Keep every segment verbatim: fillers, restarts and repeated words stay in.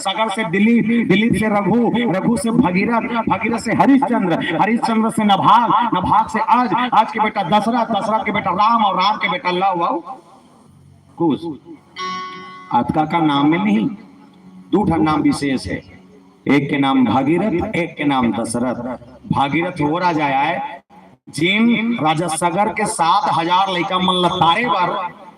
सगर से दिलीप, दिलीप से रघु, रघु से भगीरथ, भगीरथ से हरिश्चंद्र, हरिश्चंद्र से नभाग, नभाग से अज, अज के बेटा दशरथ, दशरथ के बेटा राम और राम के बेटा लव और कुश। अतका का नाम में नहीं, दू ठन नाम विशेष है। एक के नाम भागीरथ, एक के नाम दशरथ। भागीरथ वो राजा आय, जेन राजा सगर के सात हजार लइका मन ल तारे बर,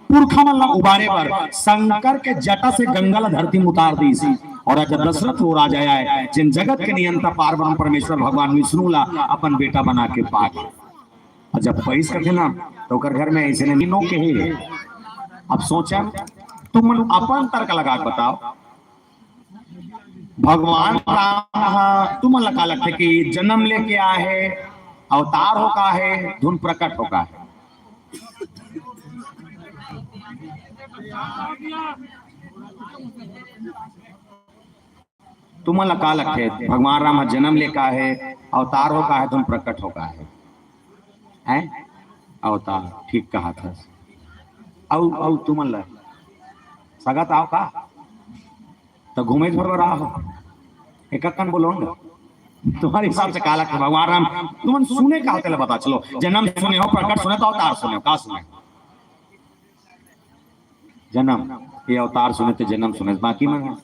पुरखा मन ल उबारे बर शंकर के जटा से गंगा ल धरती म उतार दीस। और राजा दशरथ वो राजा आय, जेन जगत के नियंता पार ब्रह्म परमेश्वर भगवान विष्णु ला अपन बेटा बना के पागे। और जब पैस कथे ना, तो ओकर घर में ऐसे नहीं नो कहे। अब सोचा, तुम मन अपन तर्क लगा के बताओ, भगवान राम ह तुमन ला का लगथे कि जन्म लेके आए हे, अवतार होके आए हे, धुन प्रकट होके आए हे? तुमन ला का लगथे, भगवान राम ह जन्म लेके आए हे, अवतार होके आए हे, धुन प्रकट होके आए हे? हैं? अवतार, ठीक कहाथस। अउ, अउ तुमन ला सगा त आव का? त घूमे भर बर आहो। एक कन बोलो ना। तुम्हारे हिसाब से का लगथे भगवान राम, तुमन सुने का होथे ला बता, चलो, जन्म सुने हो, प्रकट सुने हो, तो अवतार सुने हो, का सुने हो? जन्म, ये अवतार सुने थे, जन्म सुने, बाकी मन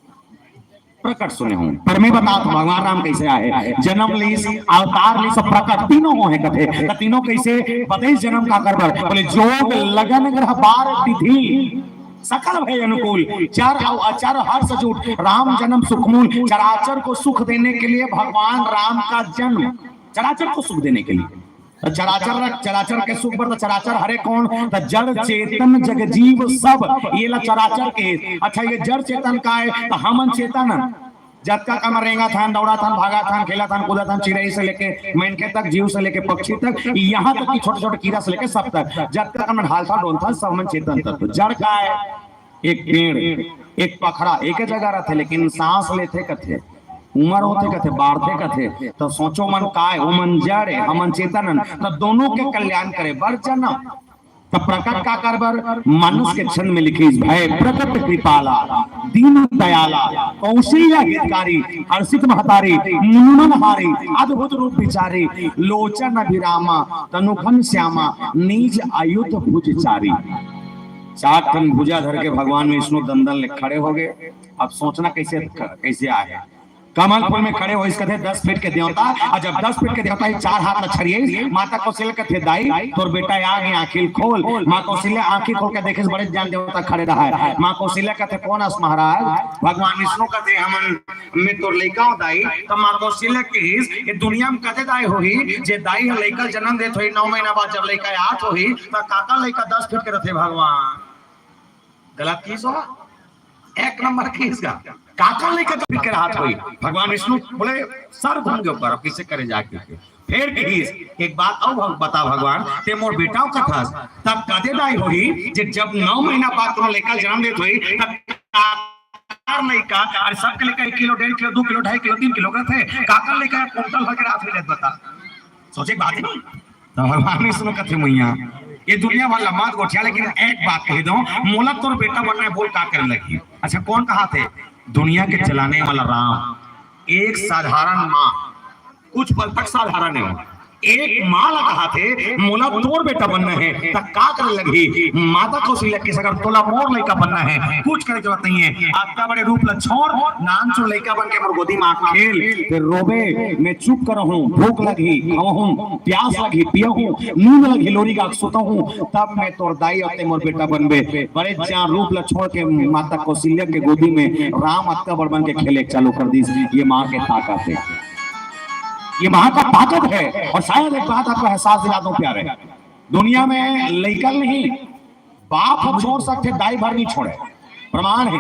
प्रकट सुने हो। पर मैं बतात हूँ, भगवान राम कैसे आए, जन्म लीस, अवतार लीस, प्रकट तीनों हो हे कथे। त तीनों कैसे बताइस, जन्म काकर बर? बोले, जोग लगन ग्रह बार तिथि, सकल भए अनुकूल, चर अउ अचर हर्ष जूट, राम जन्म सुख मूल। चराचर को सुख देने के लिए भगवान राम का जन्म, चराचर को सुख देने के लिए। त चराचर, चराचर के सुख बर त चराचर हरे कोन? त जड़ चेतन जग जीव सब, ये ला चराचर कहे। अच्छा, ये जड़ चेतन का हे? त हमन चेतन हन, जतका कन रेंगत हन, दौड़त हन, भागत हन, खेलत हन, कूदत हन, चिरई से लेके मनखे तक, जीव से लेके पक्षी तक, यहाँ तक कि छोटे-छोटे कीरा से लेके सब तक, जतका कन हालथन डोलथन, सब हमन चेतन तत्व। जड़ का हे? एक पेड़, एक पखरा, एक जगह रहिथे, लेकिन सांस लेथे कथे, उमर होथे कथे, बाढ़थे कथे, त सोचो मन का हे, ओमन जड़ हे, हमन चेतन हन, त दोनों के कल्याण करे बर जन्म। त प्रकट काकर बर? मानस के छंद में लिखिस, भए प्रकट कृपाला, दीन दयाला, कौशल्या हितकारी, हर्षित महतारी, मुनिमन हारी, अद्भुत रूप बिचारी, लोचन अभिरामा, तनु घन श्यामा, निज अयुत भुज चारी। चार ठन भुजा धर के भगवान विष्णु दंदन ले खड़े हो गए। अब सोचना कैसे, कैसे आए? कमल फूल में खड़े होइस कथे दस फीट के देवता, अउ जब दस फीट के देवता ही चार हाथ ला छरियाइस, माता कौशल्या कथे, "दाई, तोर बेटा आ गे, आँखी ल खोल।" माँ कौशल्या आँखी खोल के देखे, बड़े जान देवता खड़े रहा हे। माँ कौशल्या कथे, "कोन अस महाराज?" भगवान विष्णु कथे, "हमन, मैं तोर लइका हूँ दाई।" त माँ कौशल्या कहिस, "ये दुनिया में कते दाई होही, जे दाई ह लइका जन्म देत होही, नौ महीना बाद जब लइका आत होही, त काकर लइका दस फीट के रथे भगवान?" गलत कहिस हो, एक नंबर कहिस गा। काकर लइका तो फिर के रहत होही। भगवान विष्णु बोले, "सर घूम गए ऊपर, अब किसे करे जाके?" फिर कहिस, "एक बात अउ भग-, बता भगवान, ते मोर बेटा कथस, तब कते दाई होही, जे जब नौ महीना बाद कोनो लइका जन्म देत होही, तब काकर लइका, अरे सबके लइका एक किलो, डेढ़ किलो, दो किलो, ढाई किलो, तीन किलो करथे, काकर लइका कुंटल भर के रहत होही, बता?" सोचे के बात हे नहीं। त भगवान विष्णु कथे, "मइया, ये दुनिया भर लम्बा गोठिया, लेकिन एक बात कही दो, मोला तोर बेटा बनना हे, बोल का करे लगही?" अच्छा, कोन कहाथे? दुनिया के चलाने वाला राम, एक साधारण माँ, कुछ पल तक साधारण हे वो, एक माँ ला कहाथे, "मोला तोर बेटा बनना हे, त का करे लगही?" माता कौशल्या कहिस, "अगर तोला मोर लइका बनना हे, कुछ करे जरूरत नहीं हे, अतना बड़े रूप ला छोड़, नानचुन लइका बन के मोर गोदी में खेल, फिर रोबे, मैं चुप करहूँ, भूख लगही, खावहूँ, प्यास लगही, पियहूँ, नींद लगही, लोरी गा के सुतहूँ, तब मैं तोर दाई अउ ते मोर बेटा बनबे।" बड़े जान रूप ला छोड़ के माता कौशल्या के गोदी में राम अतका बड़ बन के खेले चालू कर दिस। ये माँ के ताकत हे, ये माँ का ताकत हे। और शायद एक बात आपको एहसास दिला दूं प्यारे, दुनिया में लइका नहीं, बाप ह छोड़ सकथे, दाई भर नहीं छोड़े, प्रमाण हे।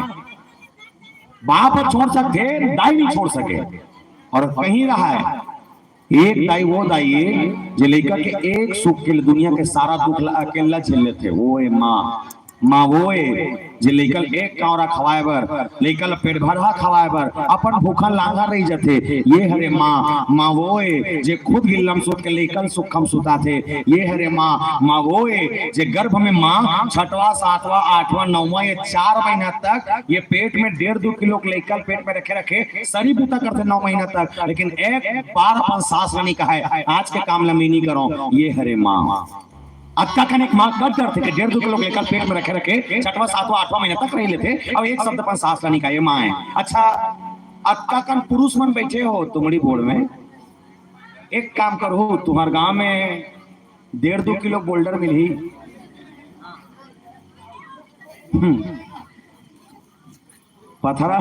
बाप ह छोड़ सकथे, दाई नहीं छोड़ सके। और कहीं रहा हे, एक दाई वो दाई हे, जे लइका के एक सुख के लिए दुनिया के सारा दुख ला अकेला झेल लेथे। वो हे माँ, माँ वो ए, जे लइका ल एक कौरा खवाए बर, लइका ल पेट भरहा खवाए बर अपन भूखा लांघा रहि जथे। ये हरे माँ, माँ वो ए, जे खुद गिल्लम सुत के लइका ल सुखम सुताथे। ये हरे माँ, माँ वो ए, जे गर्भ में माँ छठवां, सातवां, आठवां, नौवां, ये चार महीना तक ये पेट में डेढ़ दू किलो के लइका ल पेट में रखे रखे सरी बूता करथे नौ महीना तक, लेकिन एक बार अपन सास ल नइ कहाय, आज के काम ल मैं नइ करंव। ये हरे माँ। अतका कन एक माँ कब डरथे कि डेढ़ दू किलो के लइका ल पेट में रखे रखे छठवां, सातवां, आठवां महीना तक रहि लेथे अउ एक शब्द अपन सास ल नइ कहाय, ये माँ ए। अच्छा, अतका कन पुरुष मन बइठे हो तुमड़ी बोर्ड में, एक काम करहू, तुम्हर गांव में डेढ़ दू किलो बोल्डर मिलही। हम्म। पथरा,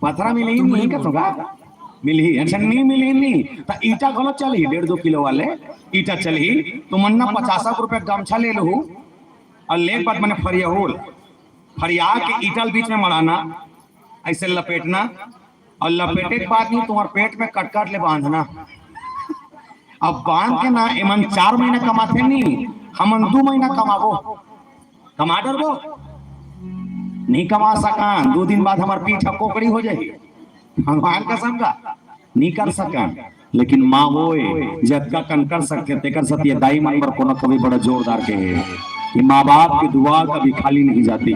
पथरा मिलही, मिलही कथों का? मिलही। अच्छा, नइ मिलही, नइ, त ईटा घलो चलही, डेढ़ दू किलो वाले ईटा चलही। तुमन ना पचासक रुपया गमछा ले लहू अउ लेके बाद मने फरियाहू ल, फरिया के ईटा ल बीच में मड़ाना, अइसे लपेटना, अउ लपेटे के बाद नइ तुम्हर पेट में कटकट ले बांधना। अब बांध के ना, एमन चार महीना कमाथे नइ, हमन दू महीना कमाबो, कमा डरबो, नइ कमा सकन। दू दिन बाद हमर पीठ ह कोकड़ी हो जाही, भगवान कसम का, नइ कर सकन। लेकिन माँ वो ए, जतका कन कर सकथे, तेकर सेती ये दाई मन बर कोनो कवि बड़ा जोरदार कहे हे कि माँ बाप की दुआ कभी खाली नहीं जाती,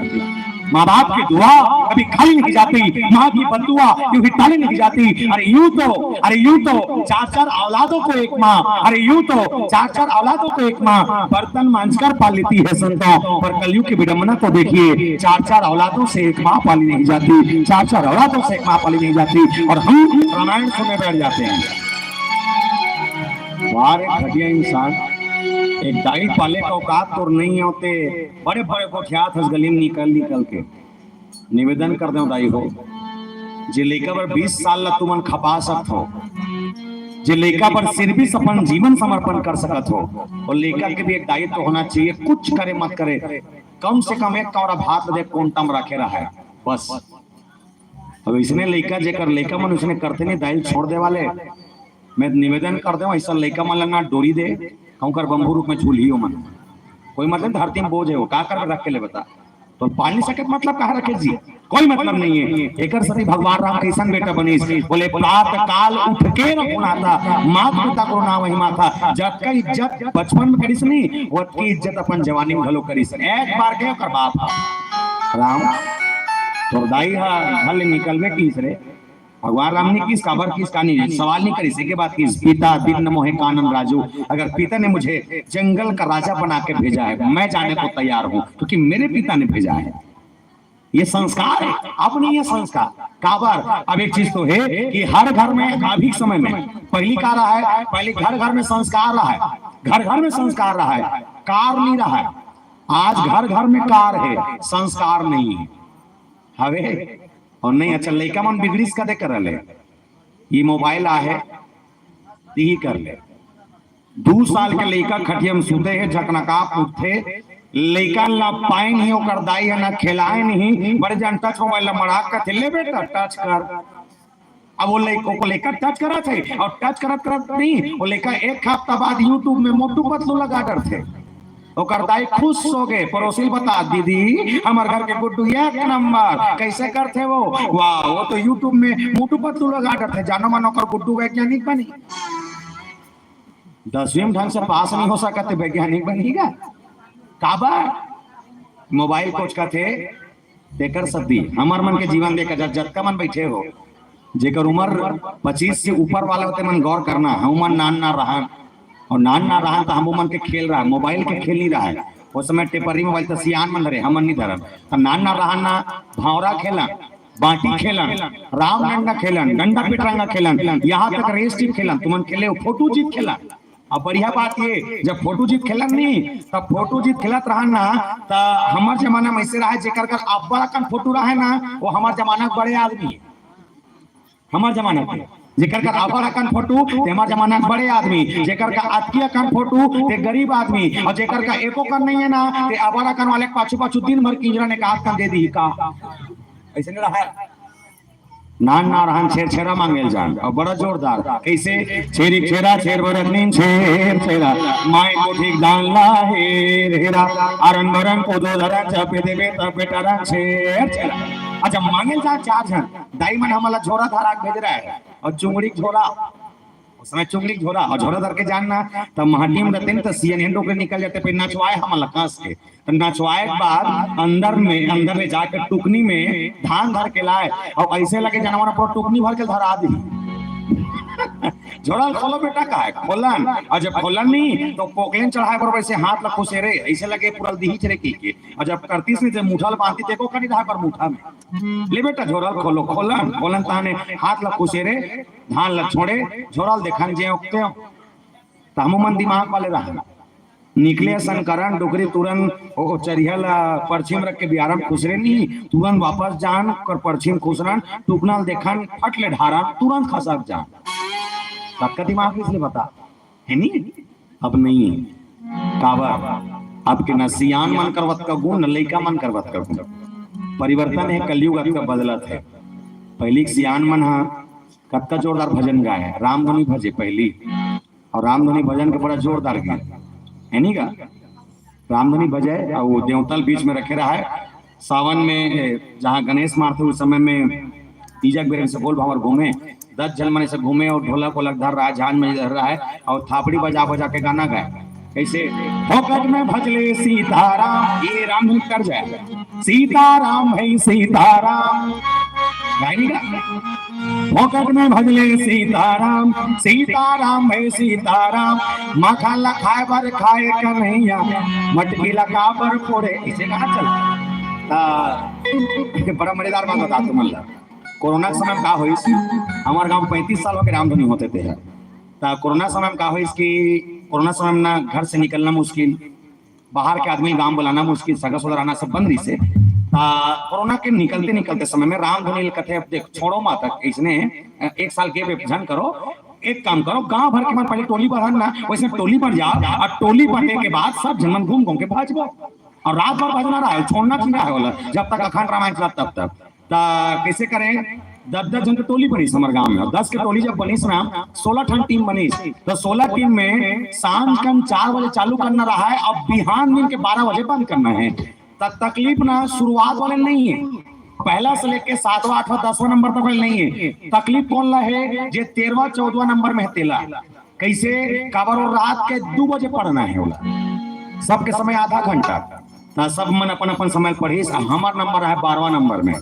माँ बाप की दुआ कभी खाली नहीं जाती, माँ की बद्दुआ यूं ही टाली नहीं जाती। अरे यूं तो, अरे यूं तो चार चार औलादों को एक माँ, अरे यूं तो चार चार औलादों को एक माँ बर्तन मांजकर पाल लेती है संतों, पर कलयुग की विडंबना को देखिए, चार चार औलादों से एक माँ पाली नहीं जाती, चार चार औलादों से एक माँ पाली नहीं जाती, और हम रामायण सुनने बैठ जाते हैं। वाह रे घटिया इंसान, एक दाई पाले का औकात तोर नइ हे, ते बड़े बड़े गोठियात हस गली में निकल निकल के। निवेदन कर देंव दाई हो, जे लइका बर बीस साल ला तुमन खपा सकत हो, जे लइका बर सिर्फ अपन जीवन समर्पण कर सकत हो, वो लइका के भी एक दायित्व होना चाहिए। कुछ करे मत करे, कम से कम एक कौरा भात दे कोंटा म रखे रहय, बस। अब इसने लइका, जेकर लइका मन उसने करथे नहीं, दाई ल छोड़ दे वाले, मैं निवेदन कर देंव, अइसन लइका मन ला ना डोरी दे, कहूं कर बम्बू रूख में झूलही ओमन। कोई मतलब धरती में बोझ हे, वो का करबे रख के ले बता? तो पाल नइ सकत, मतलब कहाँ रखे जी? कोई मतलब नहीं हे। एकर सेती भगवान राम कइसन बेटा बनिस, बोले प्रात काल उठ के रघुनाथा, मात पिता गुरु नावहि माथा। जतका इज्जत बचपन में करिस नहीं, ओतकी इज्जत अपन जवानी में घलो करिस। एक बार के ओकर बाप ह, राम, तोर दाई ह घर ले निकलबे किस रे, भगवान राम नइ किस, काबर किस, का नइ, सवाल नइ करिस, एके बात किस, पिता दीन्ह मोहे कानन राजू, अगर पिता ने मुझे जंगल का राजा बना के भेजा है, मैं जाने को तैयार हूँ, क्योंकि मेरे पिता ने भेजा है। ये संस्कार हे, अब नहीं हे संस्कार। काबर? अब एक चीज तो हे कि हर घर में, अभी के समय में, पहिली का रहय, पहिली घर घर में संस्कार रहय, घर घर में संस्कार रहय, कार नइ रहय। आज घर घर में कार हे, संस्कार नहीं हे। हवे? अउ नहीं, अच्छा, लइका मन बिगड़िस कदे कर ले, ये मोबाइल आहे, तिही कर ले। दू साल के लइका खटिया में सुते हे, झकनका उठथे, लइका ला पाए नहीं, ओकर दाई ह ना खेलाए नहीं, बड़े जान टच मोबाइल ला मड़ा के कथे, "ले बेटा, टच कर।" अब वो लइका, वो लइका टच करत हे, अउ टच करत करत नहीं, वो लइका एक हफ्ता बाद YouTube में मोटू पतलू लगा डरथे। ओकर दाई खुश हो गे, पड़ोसी ल बता, "दीदी, हमर घर के गुड्डू एक नंबर।" कइसे करथे वो? "वाह, वो तो YouTube में मोटू पतलू लगा डरथे, जानो मानो ओकर गुड्डू वैज्ञानिक बनी।" दसवीं में ढंग से पास नहीं हो सकत, वैज्ञानिक बनी गा? काबर? मोबाइल कोचकथे, तेकर सेती। हमर मन के जीवन देख, जत-, जतका मन बइठे हो, जेकर उमर पच्चीस से ऊपर वाला हो, ते मन गौर करना, हमन नान नान रहन, अउ नान नान रहन त हमू मन के खेल रहय, मोबाइल के खेल नइ रहय। ओ समय टेपरी मोबाइल त सियान मन धरे, हमन नइ धरन। त नान नान रहन ना, भौंरा खेलन, बांटी खेलन, राम डंडा खेलन, डंडा पिटरंगा खेलन, यहाँ तक रेस जीत खेलन, तुमन खेले हो, फोटू जीत खेलन। अब बढ़िया बात ये, जब फोटू जीत खेलन नहीं, तब फोटू जीत खेलत रहन ना, त हमर जमाना में अइसे रहय, जेकर कर अब्बड़ अकन फोटू रहय ना, वो हमर जमाना के बड़े आदमी हे। हमर जमाना के, जेकर कर अब्बड़ अकन फोटू, ते हमर जमाना के बड़े आदमी, जेकर का अतकी अकन फोटू, ते गरीब आदमी, अउ जेकर का एको कन नहीं हे ना, ते अब्बड़ अकन वाले के पाछू पाछू दिन भर किंजरा ने का हाथ कन दे दी का? अइसे नहीं रहय। नान ना रहन छेर छेरा मांगेल जान, अउ बड़ा जोरदार। कइसे? छेरी छेरा, छेर बरत नीन छेर छेरा, माय कोठी दान ला हेर हेरा, अरन बरन को दो धरन, जब पे देबे तब बेटा रन छेर छेरा। अच्छा, मांगेल जान चार झन, दाई मन हमला झोरा धरा के भेज रहा है, अउ चुंगड़ी झोरा, उस समय चुंगड़ी झोरा, अउ झोरा धर के जान ना, तब माटी में रहते न, तो सियन हेन डोकरे निकल जाते, फिर नचवाए हमला कस के। तो नचवाए के बाद अंदर में, अंदर ले जाके टुकनी में धान धर के लाए, अउ अइसे लगे जानवर पर टुकनी भर के धरा दी। झोरा ल खोलो बेटा, का है? खोलन। अउ जब खोलन नहीं, तो पोकलेन चढ़ाए पर वइसे हाथ ला खुसेरे, अइसे लगे पूरा दिही चरे की के। अउ जब करतीस नहीं, जब मुठा ल बांधती, देखो कनी धाय पर मुठा में। ले बेटा, झोरा ल खोलो, खोलन, खोलन ताने हाथ ला खुसेरे, धान ला छोड़े, झोरा ल देखन जे ओकते हो। त हमू मन दिमाग वाले रहन। निकले संकरन, डोकरी तुरंत ओ, ओ चरिहा ला परछी म रख के बियारा म खुसरे नहीं, तुरंत वापस जान कर परछी म खुसरन, टुकना ल देखन, फट ले ढारन, तुरंत खसक जान। सबका दिमाग इसलिए बता, है नहीं? अब नहीं है। काबर? अब के न सियान मन कर वतका गुण, न लइका मन कर वतका गुण। परिवर्तन है, कलयुग अतका बदलत है। पहिली के सियान मन ह कतका जोरदार भजन गाए, रामधुनी भजे पहिली, अउ रामधुनी भजन के बड़ा जोरदार गीत है नी गा। रामधुनी भजे अउ देवता ल बीच में रखे रहा है। सावन में, ए, जहाँ गणेश मारथे, उस समय में तीजा के बेर से बोल भावर घूमे, दस झन मन ऐसे घूमे अउ ढोलक वोलक धर रहा है, झांझ में धर रहा है अउ थापड़ी बजा बजा के गाना गाए। कैसे? फोकट में भजले सीताराम, ये रामधुनी कर जाए। सीताराम भाई सीताराम, गाय नहीं गा? फोकट में भजले सीताराम, सीताराम भाई सीताराम, माखन ला खाए बर खाए कन्हैया, मटकी ला काबर फोड़े, इसे कहा चला। ता, बड़ा मजेदार बात बता तुमन ला। कोरोना के समय में का होइस, हमारे गांव में पैंतीस साल हो गए रामधुनी होते थे। ता कोरोना समय में का होइस कि कोरोना समय में ना घर से निकलना मुश्किल, बाहर के आदमी गांव बुलाना मुश्किल, सगा सोदर आना सब बंद रहिसे। ता कोरोना के निकलते निकलते समय में रामधुनी ल कथे, अब देख छोड़ो माता, इसने एक साल के झन करो, एक काम करो, गांव भर के मन पहले टोली बंधन ना, वैसे टोली बन जाओ, अउ टोली बंधे के बाद सब झन मन घूम घूम के भाजबो, अउ रात भर भजना रहा है, छोड़ना नहीं रहा है बोला, जब तक अखंड रामायण चला तब तक। ता कैसे करें? दस दस झन के टोली बनिस हमर गांव में, अउ दस के टोली जब बनिस ना, सोलह ठन टीम बनिस। तो सोलह टीम में सांझ कन चार बजे चालू करना रहा है, अब बिहान दिन के बारह बजे बंद करना है। त तकलीफ ना शुरुआत वाले नहीं है, पहला से लेके सातवां, आठवां, दसवां नंबर तक वाले नहीं है। तकलीफ कौन ला है? जे तेरहवां, चौदहवां नंबर में है तेला। कैसे? काबर वो रात के दू बजे पढ़ना है ओला, सबके समय आधा घंटा। त सब मन अपन अपन समय पढ़िस, अउ हमर नंबर है बारहवां नंबर में।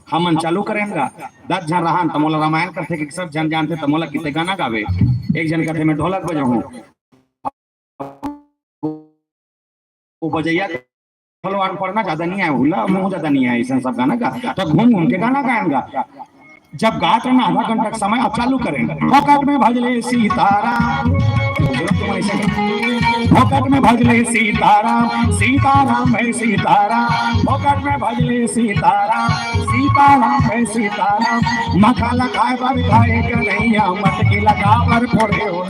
हमन चालू करेन गा, दस झन रहन त मोला रामायण करथे कि सब झन जानथे, त मोला किते गाना गावे। एक झन कथे मैं ढोलक बजाहूं, वो बजैया भगवान पढ़ना ज्यादा नहीं आए, हुला मुंह ज्यादा नहीं आए, ऐसा सब गाना गा, तो घूम घूम के गाना गाएन गा। जब गात रहना आधा घंटा का समय, अब चालू करें। फोकट में भजले सीताराम, फोकट में भजले सीताराम, सीताराम है सीताराम, फोकट में भजले सीताराम, सीताराम है सीताराम। मखाला खाए बर खाए कन्हैया, मटकी लगा बर फोड़े हो।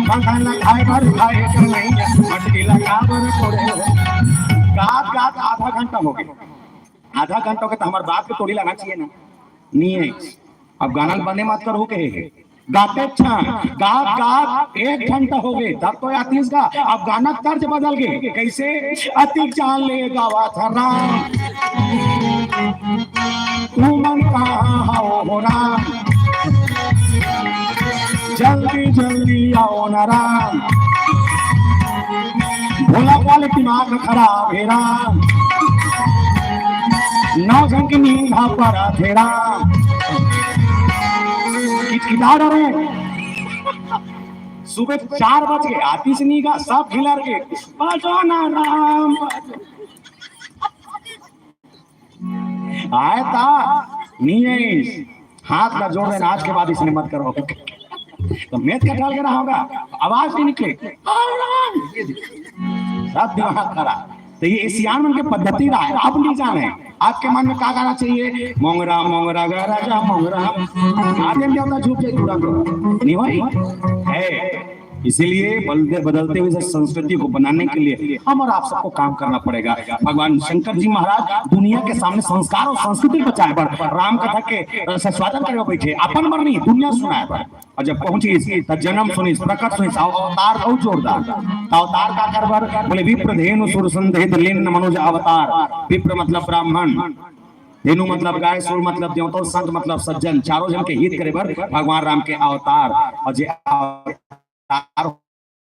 मखाला खाए बर खाए कन्हैया, मटकी लगा बर फोड़े हो। गात गात आधा घंटा हो गया। आधा घंटा हो गया तो हमारे बाप के टोली लाना चाहिए ना, नहीं है। अब गाना बंदे मत करो कहे है। गाते क्षण, गात गात एक घंटा हो गए, तब तो आतिश गा, अब गाना तर्ज बदल गए। कैसे? अति चाले गावा था राम, तू मन कहाँ हो, हो राम, जल्दी जल्दी आओ ना राम, भोला वाले दिमाग खराब है राम, नौ जन के नींद पर थे राम, किटकिटा रहे। सुबह चार बज गए, आतिश नहीं गा, सब खिलर गए, बाजो ना राम, बाजो। आए ता नहीं है, हाथ का जोड़ देना, आज के बाद इसने मत करो। तो मेज का ढल के रहा होगा, आवाज नहीं निकले, सब दिमाग खराब। तो ये सियान मन के पद्धति रहा है, आप नहीं जाने। आपके मन में क्या गाना चाहिए? मोंगरा मोंगरा गा राजा मोंगरा, आदमी देवता झुक जाए तुरंत, नहीं भाई है। इसीलिए बदलते, बदलते हुए इस संस्कृति को बनाने के लिए हम और आप सबको काम करना पड़ेगा। भगवान शंकर जी महाराज दुनिया के सामने संस्कार और संस्कृति बचाए बर राम कथा के रस आस्वादन करे बर बैठे, अपन बर नहीं, दुनिया सुनाए बर। और जब पहुंचिस, त जन्म सुनिस, प्रकट सुनिस, अव-, अवतार बहुत जोरदार। त अवतार का करबर? बोले, "विप्र धेनु सुर संदहित लेन मनुज अवतार।" विप्र मतलब ब्राह्मण, धेनु मतलब गाय, सुर मतलब देवता, और संत मतलब सज्जन, चारों जन के हित करे बर भगवान राम के अवतार। और जे अवतार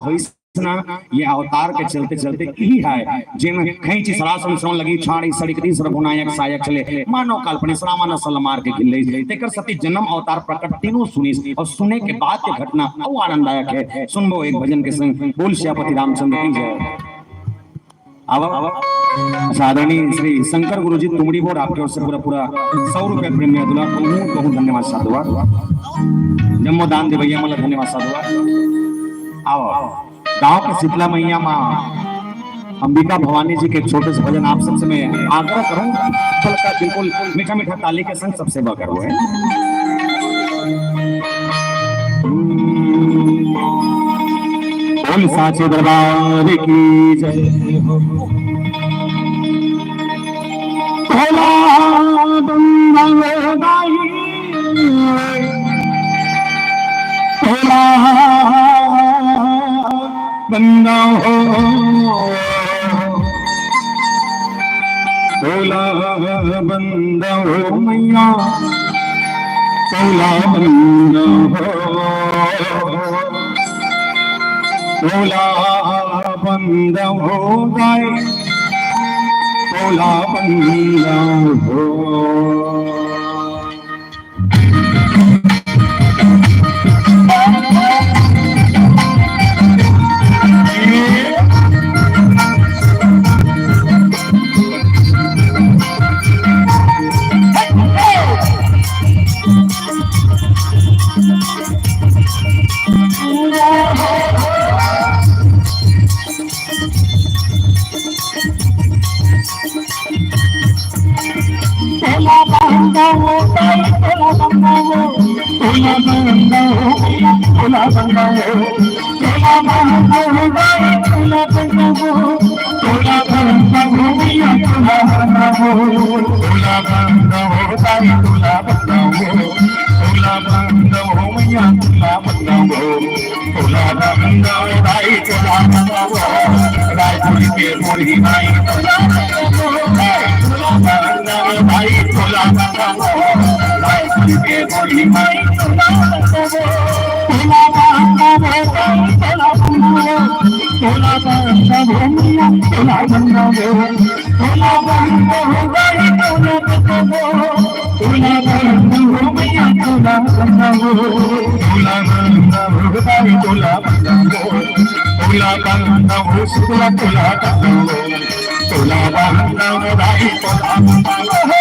होइस ना, ये अवतार के चलते चलते यही है, जेन खैंची सरासन सोन लगी छाड़ी सड़िक रीस रघुनायक सायक चले, मानव काल्पनिक श्रावण सल मार के घिल्ले, तेकर सती जन्म अवतार प्रकट तीनों सुनिस और सुने के बाद के घटना अउ आनंददायक है। सुनबो एक भजन के संग। बोल सियापति रामचंद्र की जय। अब आदरणीय श्री शंकर गुरु जी तुमड़ी बोर्ड आपके ओर से पूरा पूरा सौ रुपया प्रेम में दुला, बहुत बहुत धन्यवाद साधुवाद। जम्मो दान दे भैया, मतलब धन्यवाद साधुवाद। आओ, गांव के शीतला मैया माँ अंबिका भवानी जी के एक छोटे से भजन आप सबसे मैं आग्रह करूं, हल्का बिल्कुल मीठा मीठा ताली के संग सब सेवा करो है। बोल साचे दरबार की जय हो। भोला बंदा हो दाई, भोला बंदा हो, भोला बंदा हो मैया, भोला बंदा हो, भोला बंदा हो दाई, भोला बंदा हो। भोला बंदा हो, भोला बंदा हो, भोला बंदा हो, भोला बंदा हो, भोला बंदा हो, भोला बंदा हो, भोला बंदा हो, भैया भोला बंदा हो, भोला बंदा हो, भाई भोला बंदा हो, भोला बंदा हो, भैया भोला बंदा हो। भोला बंदा हो भाई, भोला बंदा हो, रायपुर के बूढ़ी माई भोला बंदा हो, भोला बंदा हो भाई, भोला बंदा हो, रायपुर के बूढ़ी माई भोला बंदा हो, भोला बंदा हो भाई, भोला बंदा हो, भोला बंदा हो मियाँ, भोला बंदा हो, भोला बंदा हो भाई, भोला बंदा हो। भोला बंदा हो भैया, भोला बंदा हो, भोला बंदा हो भाई, भोला बंदा हो, भोला बंदा हो शुक्ला, भोला बंदा हो, भोला बंदा हो भाई, भोला बंदा हो,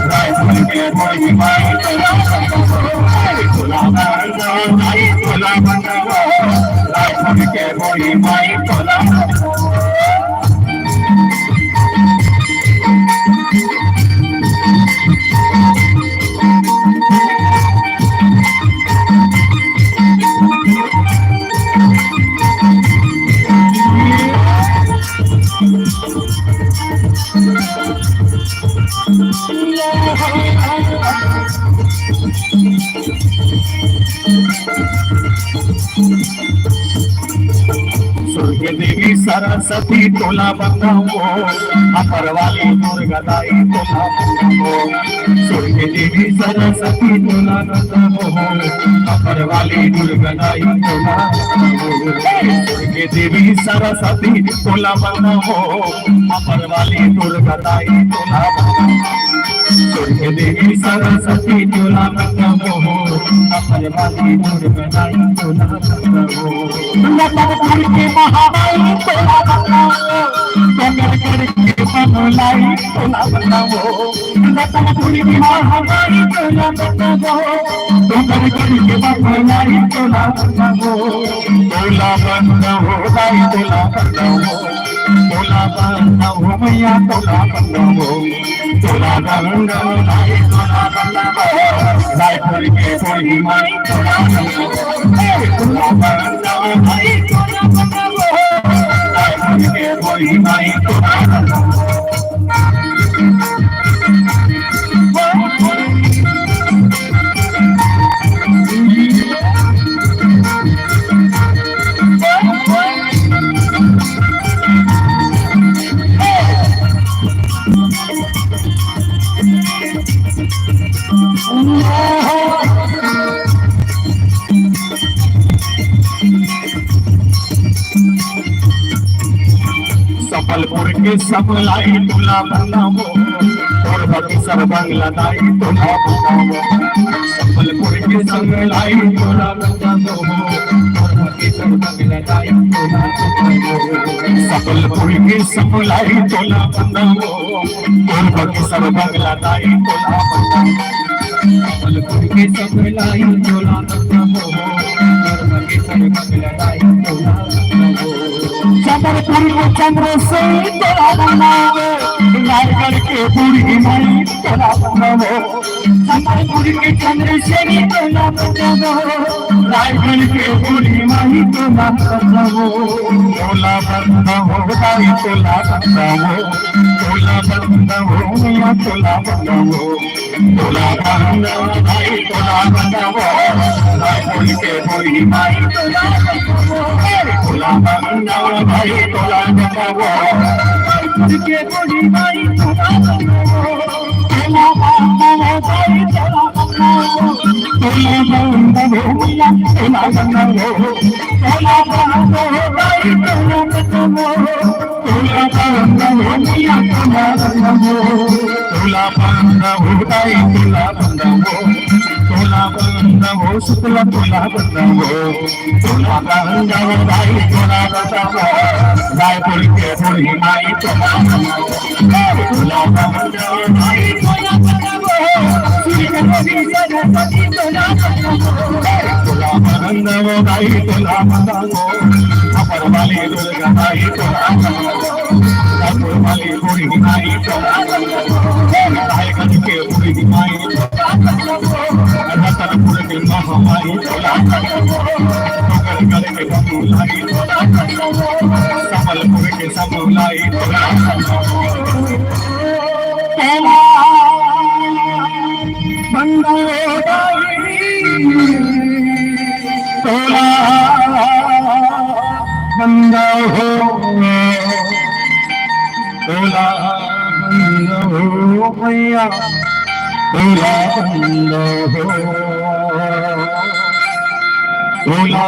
रायपुर के बूढ़ी माई, भोला बंदा हो, भोला बंदा हो भाई, भोला बंदा हो, रायपुर के बूढ़ी माई, भोला बंदा हो। स्वर्ग देवी सरस्वती तोला बंदा हो, अपर वाली दुर्गा दाई तोला बंदा हो। स्वर्ग देवी सरस्वती तोला बंदा हो, अपर वाली दुर्गा दाई तोला बंदा हो। स्वर्ग देवी सरस्वती तोला बंदा हो, अपर वाली दुर्गा दाई तोला बंदा हो। स्वर्ग देवी सरस्वती तोला बंदा हो, अपर वाली दुर्गा दाई तोला बंदा हो। रतनपुर के महामाई तोला बंदा हो, डोंगरगढ़ के बनोलाई तोला बंदा हो। रतनपुर के महामाई तोला बंदा हो, डोंगरगढ़ के बनोलाई तोला बंदा हो। तोला बंदा हो दाई तोला बंदा हो, तोला बंदा हो मैया तोला बंदा हो। तोला बंदा हो भाई, तोला बंदा हो। रायपुर के बूढ़ी माई, तोला बंदा हो। ए, तोला बंदा हो संबलपुर के सब लाई तोला बंदावो, तोर बगीचर बंगला दाई तोला बंदावो। संबलपुर के सब लाई तोला बंदावो, तोर बगीचर बंगला दाई तोला बंदावो। संबलपुर के सब लाई तोला बंदावो, तोर बगीचर बंगला दाई तोला बंदावो। संबलपुर के सब लाई तोला बंदावो, तोर बगीचर बंगला दाई तोला बंदावो। संबलपुर के चंद्र से तोला बंदावो, रायगढ़ के बूढ़ी माई तोला बंदावो। संबलपुर के चंद्र से तोला बंदावो, रायगढ़ के बूढ़ी माई तोला बंदावो। तोला बंदावो, दाई तोला बंदावो। तोला बंदावो, मैया तोला बंदावो। तोला बंदावो, भाई तोला बंदावो। रायपुर के बूढ़ी माई तोला बंदावो। तोला बंदावो, भाई तोला बंदावो। रायपुर के बूढ़ी माई तोला बंदावो। तोला बंदावो, भाई तोला बंदावो। तोला बंदावो, मैया तोला बंदावो। तोला बंदावो, भाई तोला बंदावो। तोला बंदावो, मैया तोला बंदावो। तोला बंदावो, दाई तोला बंदावो। तोला बंदावो, शीतला तोला बंदावो। तोला बंदावो, दाई तोला बंदावो। रायपुर के बूढ़ी माई तोला बंदावो। तोला बंदावो, दाई तोला बंदावो। तोला बंदावो, दाई तोला बंदावो। अपर वाली दुर्गा दाई तोला बंदावो। अपर वाली बूढ़ी दाई तोला बंदावो। दाई गढ़ के बूढ़ी दाई तोला बंदावो। रतनपुर के महामाई तोला बंदावो। मगरगढ़ के बबुलाई तोला बंदावो। संबलपुर के सबुलाई तोला बंदावो। तोला बंदावो दाई, तोला बंदावो, तोला बंदावो मैया, तोला बंदावो, तोला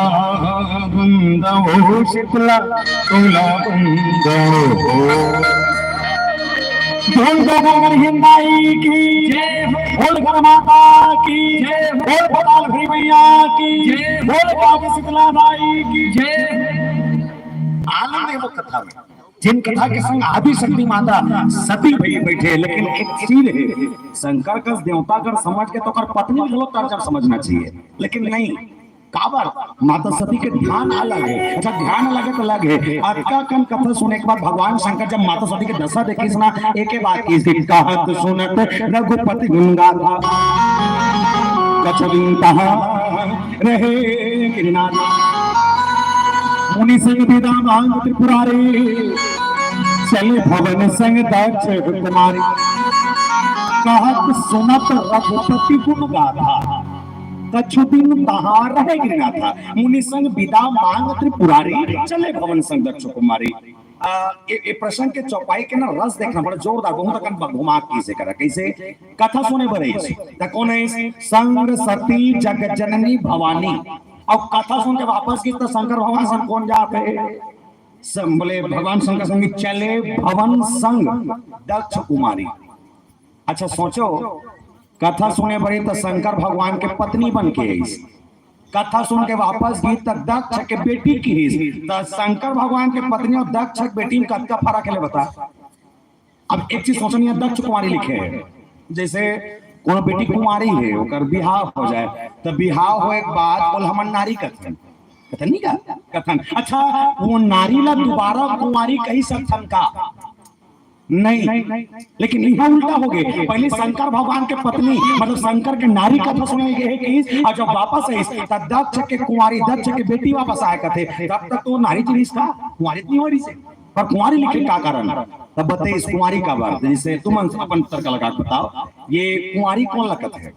बंदावो शीतला, तोला बंदावो। बोल गोबर गढ़ हिंदाई की जय हो। बोल गढ़ माता की जय हो। बोल भोपाल भैया की जय हो। बोल बाबू शीतला माई की जय हो। आनंद है वो कथा में, जिन कथा के संग आदि शक्ति माता सती भई बैठे, लेकिन एक चीज है, शंकर कस देवता कर समझ के तो ओकर पत्नी घलो तर्जन समझना चाहिए, लेकिन नहीं। काबर? माता सती के ध्यान अलग है। अच्छा, ध्यान अलग है तो अलग है। अतका कन कथा सुने के बाद भगवान शंकर जब माता सती के दशा देखिस ना, एके बात किहिस कि कहत सुनत रघुपति गुण गाथा। कछु दिन तहाँ रहे गिरनाथ। मुनि संग बिदा मांग त्रिपुरारी, चले भवन संग दक्ष कुमारी। कहत सुनत रघुपति गुण गाथा। कछु दिन तहाँ रहे गिरनाथा, मुनि संग बिदा मांग त्रिपुरारी, चले भवन संग दक्ष कुमारी। आ, ए, ए प्रसंग के चौपाई के ना रस देखना बड़ा जोरदार, बहुत अकन घुमा के किहिसे करा। कइसे? कथा सुने बर आइस। त कोन आइस? संग सती जग जननी भवानी। अउ कथा सुन के वापस किहिस त शंकर भगवान संग कोन जात हे? सं-, बोले भगवान शंकर संग चले भवन संग दक्ष कुमारी। अच्छा सोचो, कथा सुने बर त शंकर भगवान के पत्नी बन के आइस, कथा सुन के वापस गिस त दक्ष के बेटी किहिस, त शंकर भगवान के पत्नी अउ दक्ष के बेटी में कतका फरक हे ले बता। अब एक चीज सोचनी है, दक्ष कुमारी लिखे हे, जैसे कोनो बेटी कुमारी हे, ओकर बिहाव हो जाए, त बिहाव होए के बाद ओला हमन नारी कथन, कथन नहीं का? कथन। अच्छा, वो नारी ला दोबारा कुमारी कहि सकथन का? नहीं, लेकिन यहाँ उल्टा हो गए। पहले शंकर भगवान के पत्नी, मतलब शंकर के नारी कथा सुनाई गई है कि, और जब वापस आइस, तब दक्ष के कुंवारी, दक्ष के बेटी वापस आए कथे। तब तक तो नारी चिन्हिस का, कुंवारी नहीं हो रही से, पर कुंवारी लिखे का कारण? तब बताइए, इस कुंवारी का बात, जैसे तुम अपन तर्क लगा के बताओ, ये कुंवारी कौन लगत है?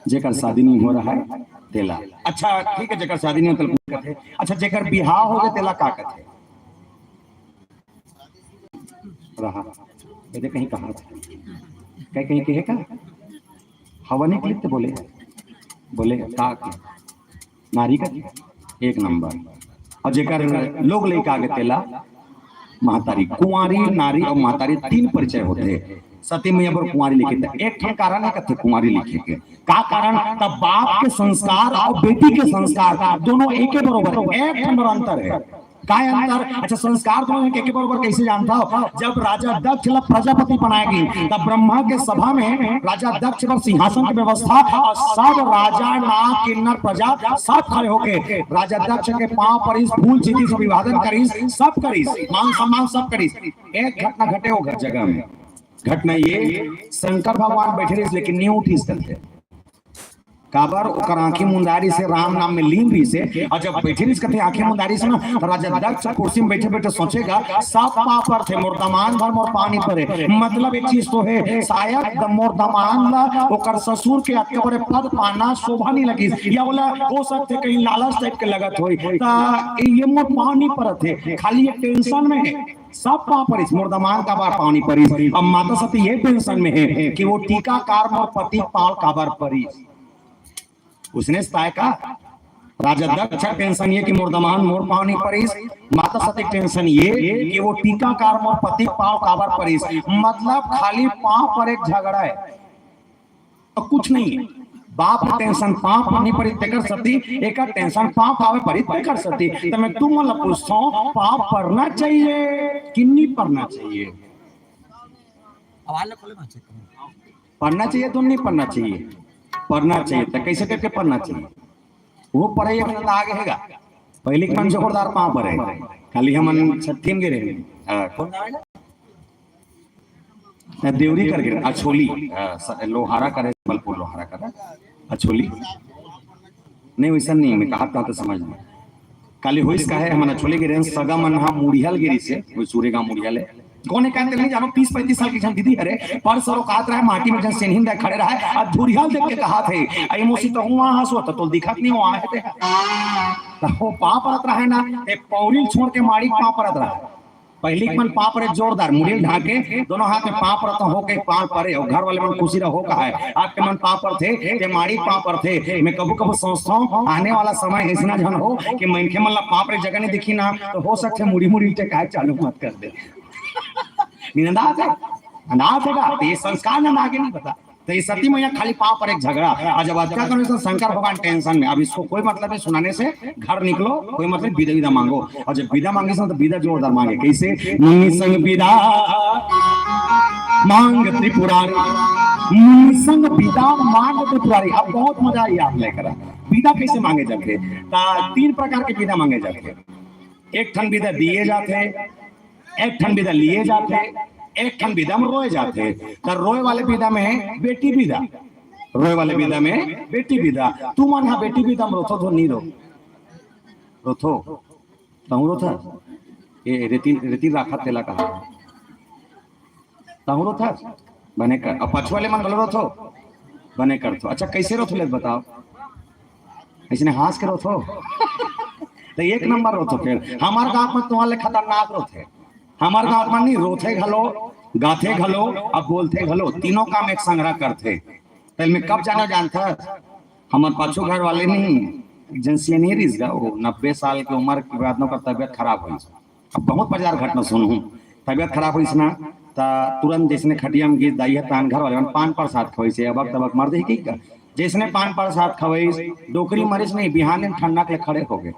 जेकर शादी नहीं हो रहा है, तेला। अच्छा, ठीक है, जेकर शादी नहीं हो, तेला कथे। अच्छा, जेकर बिहाव हो गए, तेला का कथे? रहा। ये दे कहीं कहा था? कहीं, कहीं कहे का? हवा निकली तो बोले, बोले का के? नारी का एक नंबर। और जेकर लोग लइका आगे, तेला महतारी। कुंवारी, नारी और महतारी तीन परिचय होते हैं। सती मैया बर कुंवारी लिखे थे। एक ठन कारण है कथे कुंवारी लिखे के। का कारण? तब बाप के संस्कार और बेटी के संस्कार दोनों एके बरोबर, एक ठन अंतर है। काय अंतर? अच्छा, संस्कार दोनों एके बरोबर कैसे जानता हो? जब राजा दक्ष ला प्रजापति बनाए गए, तब ब्रह्मा के सभा में राजा दक्ष पर सिंहासन की व्यवस्था और सब राजा, नाग, किन्नर, प्रजा सब खड़े होके राजा दक्ष के पांव पर इस फूल चीटी से अभिवादन करिस, सब करिस, मान सम्मान सब करिस। एक घटना घटे वो घर जगह में। घटना ये, शंकर भगवान बैठे रहिस, लेकिन नहीं उठिस करते। काबर? ओकर आंखी मुंदारी से राम नाम में लीन रहिस हे। और जब बैठे रहिस कथे आंखी मुंदारी से ना, तो राजा दक्ष कुर्सी में बैठे बैठे सोचेगा, सब पांव परथे, मोर दमांद भर मोर पांव नी परे। मतलब एक चीज तो है, शायद द-, मोर दमांद ला ओकर ससुर के अतके बड़े पद पाना शोभा नहीं लगिस, या बोला हो सकथे कहीं लालच टाइप के लगत होई, ता ये मोर पांव नी परत हे, खाली ये टेंशन में है। सब पांव परिस, मोर दमांद काबर पांव नी परिस। अब माता सती ये टेंशन में है कि वो टीकाकार मोर पति पांव काबर परिस। उसने स्ताय का राजा दक्ष टेंशन ये कि मोर दमांद मोर पांव नी परिस। माता सती टेंशन ये कि वो टीकाकार मोर पति पांव काबर परिस। मतलब खाली पांव पर एक झगड़ा है। तो कुछ नहीं है। बाप के टेंशन पांव पर नहीं परी, तेकर सती एकर टेंशन पांव पावे परी, तेकर सती। तो मैं तुम मन ला पूछता हूँ, पांव परना चाहिए कि नहीं परना चाहिए? आवाज ला खोले, मैं चेक करूँ। परना चाहिए तो नहीं परना चाहिए? परना चाहिए। तो कैसे करके परना चाहिए? वो परे एक आगे हैगा। पहले के मन जोरदार पांव परे। खाली हमन छठी में गिरे। हाँ, कौन गावेगा? देवरी करके, अछोली, अ, स-, लोहारा करे, बलपुर लोहारा करे, अछोली। नहीं, वैसा नहीं, मैं कहा था तो समझ में। काली होइस का है, हमन अछोली गिरे, सगा मन हा मुड़ियाल गिरिस हे, वो सूर्य गांव मुड़ियाल है। कौन है कहते नहीं जानो, तीस पैंतीस साल की झन दीदी हरे, पर सरो कात रहा है, माटी में जन सेनहिन दे खड़े रहा है, अब धुरियाल देख के कहा थे, "आई मोसी तो हुआ हंसो, तो तोल दिखत नहीं हुआ है ते।" तो वो पांव परत रहा है ना, एक पौरी छोड़ के माड़ी पांव परत रहा है। पहली के मन पांव परे जोरदार, मुड़ी ढाके, दोनों हाथ में पांव परत होके पांव परे, और घर वाले मन खुशी रहो का है, आपके मन पांव परथे, ते माड़ी पांव परथे। मैं कभू कभू सोचता हूँ, आने वाला समय ऐसना झन हो कि मनखे मन ला पांव परे जगह नहीं दिखी ना, तो हो सकथे मुड़ी मुड़ी टेकाय चालू मत कर दे। नहीं, अंदाज है, अंदाज है का? तो ये संस्कार ना आगे नहीं पता। तो ये सती मैया खाली पांव पर एक झगड़ा। और जब अतका करो तो शंकर भगवान टेंशन में, अब इसको कोई मतलब नहीं सुनाने से, घर निकलो, कोई मतलब विदा विदा मांगो। और जब विदा मांगे तो विदा जोरदार मांगे, कैसे? मुनि संग विदा मांग त्रिपुरारी, मुनि संग विदा मांग त्रिपुरारी। अब बहुत मजा आई आप लेकर। विदा कैसे मांगे जाथे? ता तीन प्रकार के विदा मांगे जाथे। एक ठन विदा दिए जाथे, एक ठन विदा लिए जाथे, एक ठन विदा में रोए जाथे। त रोए वाले विदा में बेटी विदा, रोए वाले विदा में बेटी विदा। तुमन हा बेटी विदा में रोथो धो नी रो? रोथो? तहूँ रोथा? ये रेती, रेती राखा तेला कहा। तहूँ रोथा? बने कर। अब पछुआ ले मन घलो रोथो? बने करथो। अच्छा, कैसे रोथो ले बताओ? इसने हंस के रोथो? तो एक नंबर रोथो फिर। हमार गांव में तुम्हारे खतरनाक रोथे। हमार गांव में नहीं रोथे घलो, गाथे घलो, अब बोलथे घलो, तीनों काम एक संघरा करथे। तेल में कब जाना जानथा? हमार पाछू घर वाले नहीं, एजेंसी नहीं रिस गा, वो नब्बे साल के उम्र के बाद ओकर तबियत खराब होइस। अब बहुत बाजार घटना सुनहूँ, तबियत खराब होइस ना, त तुरंत जैसने खटिया में गिस, दाई ह तान घर वाले मन पान प्रसाद खवइस, अबक तबक मर जाही कहिके। जैसने पान प्रसाद खवइस, डोकरी मरिस नहीं, बिहान दिन ठंडा के ले खड़े हो गए।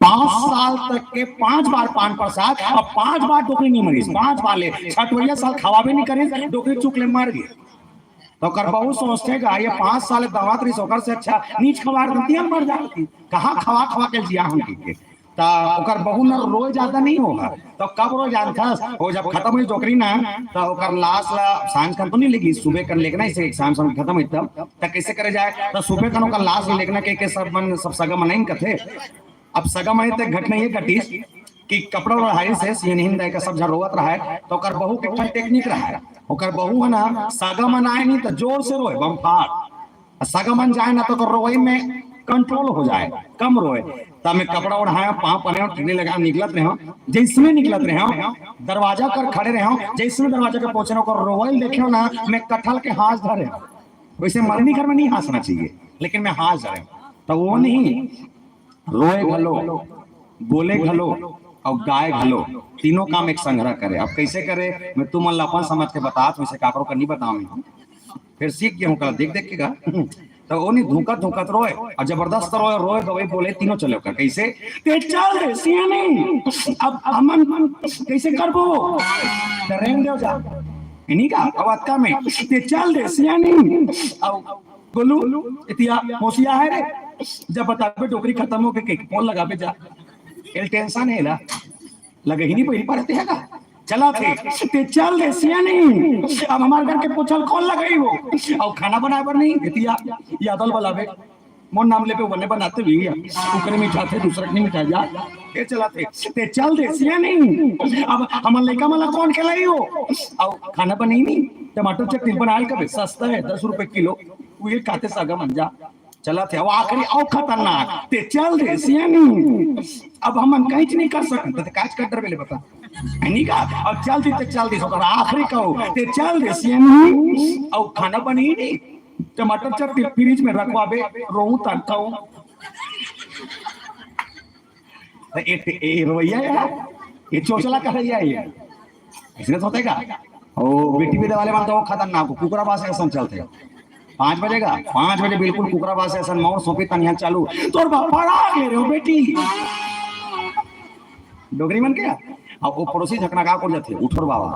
पांच साल तक के पांच बार पान प्रसाद, अब पांच बार डोकरी नहीं मरिस, पांच बार ले, छठवैया साल खवाबे नहीं करिस, डोकरी चुक ले मर गए। तो ओकर बहू सोचथे गा, ये पांच साल दावत रहिस, ओकर से अच्छा नीच खवार देती, हम मर जाती। कहाँ खवा खवा के जिया हम के? त ओकर बहू न रोए ज्यादा नहीं होगा, त कब रोए जानथस? वो जब खत्म होई डोकरी ना, त ओकर लाश ला सांझ कन तो नहीं लेगी, सुबह कन लेगना, इसे एग्जाम सब खत्म होई तब। त कैसे करे जाए? त सुबह कन ओकर लाश ला लेगना के, के सब मन, सब सगा मन आइन कथे। अब सगा मन ते घटना ये घटिस कि कपड़ा ओढ़ाइस हे, सियनहिन दाई का सब झन रोवत रहय, त ओकर बहू के एक ठन टेक्निक रहय। ओकर बहू है ना, सगा मन आए नहीं त जोर से रोए, बम फाड़। आ सगा मन जाए ना त ओकर रोवई में कंट्रोल हो जाए, कम रोए। त मैं कपड़ा ओढ़ाया, पाँव परे, टिकली लगा, निकलत रहे, जैसने निकलत रहे, दरवाजा कर खड़े रहे, जैसने दरवाजा के पहुंचे ना, ओकर रोवई देखे ना, मैं कटहल के हाँस धरे। वैसे मरनी घर में नहीं हाँसना चाहिए, लेकिन मैं हाँस धरे। त वो नहीं, रोए घलो, बोले घलो और गाए घलो, तीनों काम एक संघरा करे। अब कैसे करे, मैं तुमन ला अपन समझ के बतात हूं, वैसे काकरो का नहीं बताऊं। फिर सीख गया हूं, कल देख देख के गा। त वो नहीं, धुकत धुकत रोए और जबरदस्त रोए, रोए गवई बोले, तीनों चले ओकर। कैसे? ते चल दे सियानी, अब हमन कैसे करबो? त रेंग देव जा। इन्हीं का अवत्ता में, ते चल दे सियानी। अब गोलू, इतिया होशिया है रे, जब बताबे डोकरी खत्म हो के, के फोन लगाबे जा। एल टेंशन है ला, लगे ही नहीं पहली पर रहते हैं का? चला थे, ते चल दे सियानी। अब हमारे घर के पोछल कौन लगाई वो? और खाना बनाए पर नहीं, इतिया यादल बलाबे। मोर नाम लेबे, बने बनाते भी है। ओकरे मिठाथे, दूसरा के नहीं मिठा जा। ये चला थे, ते चल दे सियानी। अब हमर लइका मन ला कौन खिलाई हो? अब खाना बनई नहीं, टमाटर चटनी बनाए कबे, सस्ता है, दस रुपए किलो। वो ये खाते सगा मन जा। चला थे, अब आखिरी और खतरनाक, ते चल दे सियानी। अब हमन कहीं नहीं कर सकते, ते काज कर डरबे ले बता। नहीं का, अब चल दी, ते चल दी, ओकर आखिरी कहो, ते चल दे सियानी। और खाना बनई नहीं, टमाटर चटनी फ्रिज में रखवाबे, रोहू तन खाऊं। तो ए, ए, ए रवैया है, ये चोचला का रवैया है, इसने सोचेगा। ओ, बेटी बेटा वाले मन तो वो खतरनाक हो, कुकरा बासे असन चलते। पाँच बजेगा, पाँच बजे बिल्कुल कुकरा बासे असन, मौर सोपी तनिया चालू। तोर बाप पड़ा ले रहे हो बेटी। डोगरी मन के? अब वो पड़ोसी झकना का कर जाते, उठोर बाबा।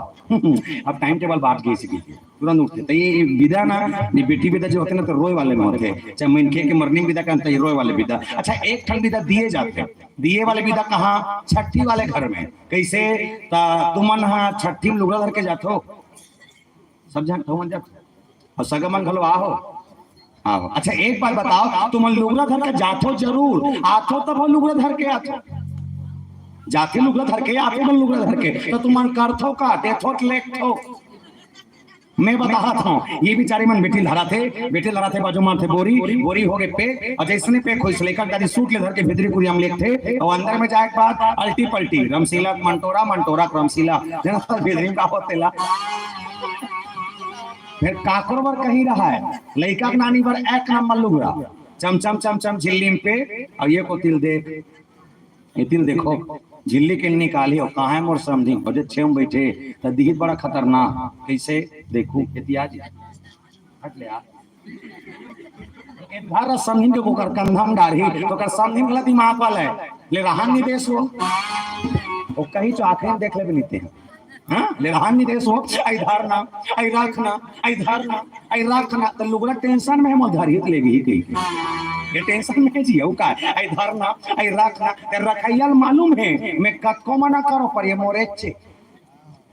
अब टाइम टेबल बांट गई इसी के। तुरंत उठते। तो ये विदा ना, ये बेटी विदा जो होते ना, तो रोए वाले में होते। चाहे मनखे के मरनी विदा का, तो ये रोए वाले विदा। अच्छा, एक ठन विदा दिए जाते। दिए वाले विदा कहाँ? छट्ठी वाले घर में। कैसे? त तुमन हा छट्ठी में लुगड़ा धर के जाथो, सब झन ठो मन जाथो, और सगा मन घलो आहो। आहो। अच्छा, एक बात बताओ, तुमन लुगड़ा धर के जाथो जरूर, आथो तब हो लुगड़ा धर के आथो। जाथे लुगड़ा धर के, आथे मन लुगड़ा धर के, तो तुमन करथो का? देथो त लेथो। मैं बताहत हूँ, ये बिचारी मन बेटी ल धराथे, बेटी ल धराथे, बाजू मारथे बोरी, बोरी हो गए पैक, और जैसने पैक होइस, लइका दादी सूट ले धर के भीतरी कुरिया में लेगथे, और अंदर में जाए के बाद अल्टी पल्टी, रमसीला मंटोरा, मंटोरा रमसीला, जना भीतरी में का होथे ला। फिर काकरो बर कहीं रहा है, लइका के नानी बर एक नंबर लुगड़ा, चम चम चम चम झिल्ली में पे, और ये कोती ल देख, एती ल देखो, झिल्ली के निकाली हो, कहाँ है मोर समधी? बजे छे में बैठे, त दिहित बड़ा खतरनाक। कैसे? देखू, एती आ जी। हट ले आ। ए, धारा समधिन के ओकर कंधा में डारही, तो ओकर समधिन वाला दिमाग वाला है। ले रहा नहीं देश वो। वो कहीं चो आखिरी में देख ले भी नहीं थे। हाँ, ले रहा नहीं देश हो, आई धारना, आई राखना, आई धारना, आई राखना, तो लुगड़ा टेंशन में है, मोर धरी ले भी कही। ये टेंशन में है जी, वो का, आई धारना, आई राखना, ते रखैया ल मालूम है, मैं कतको मना करो, पर ये मोरे चे।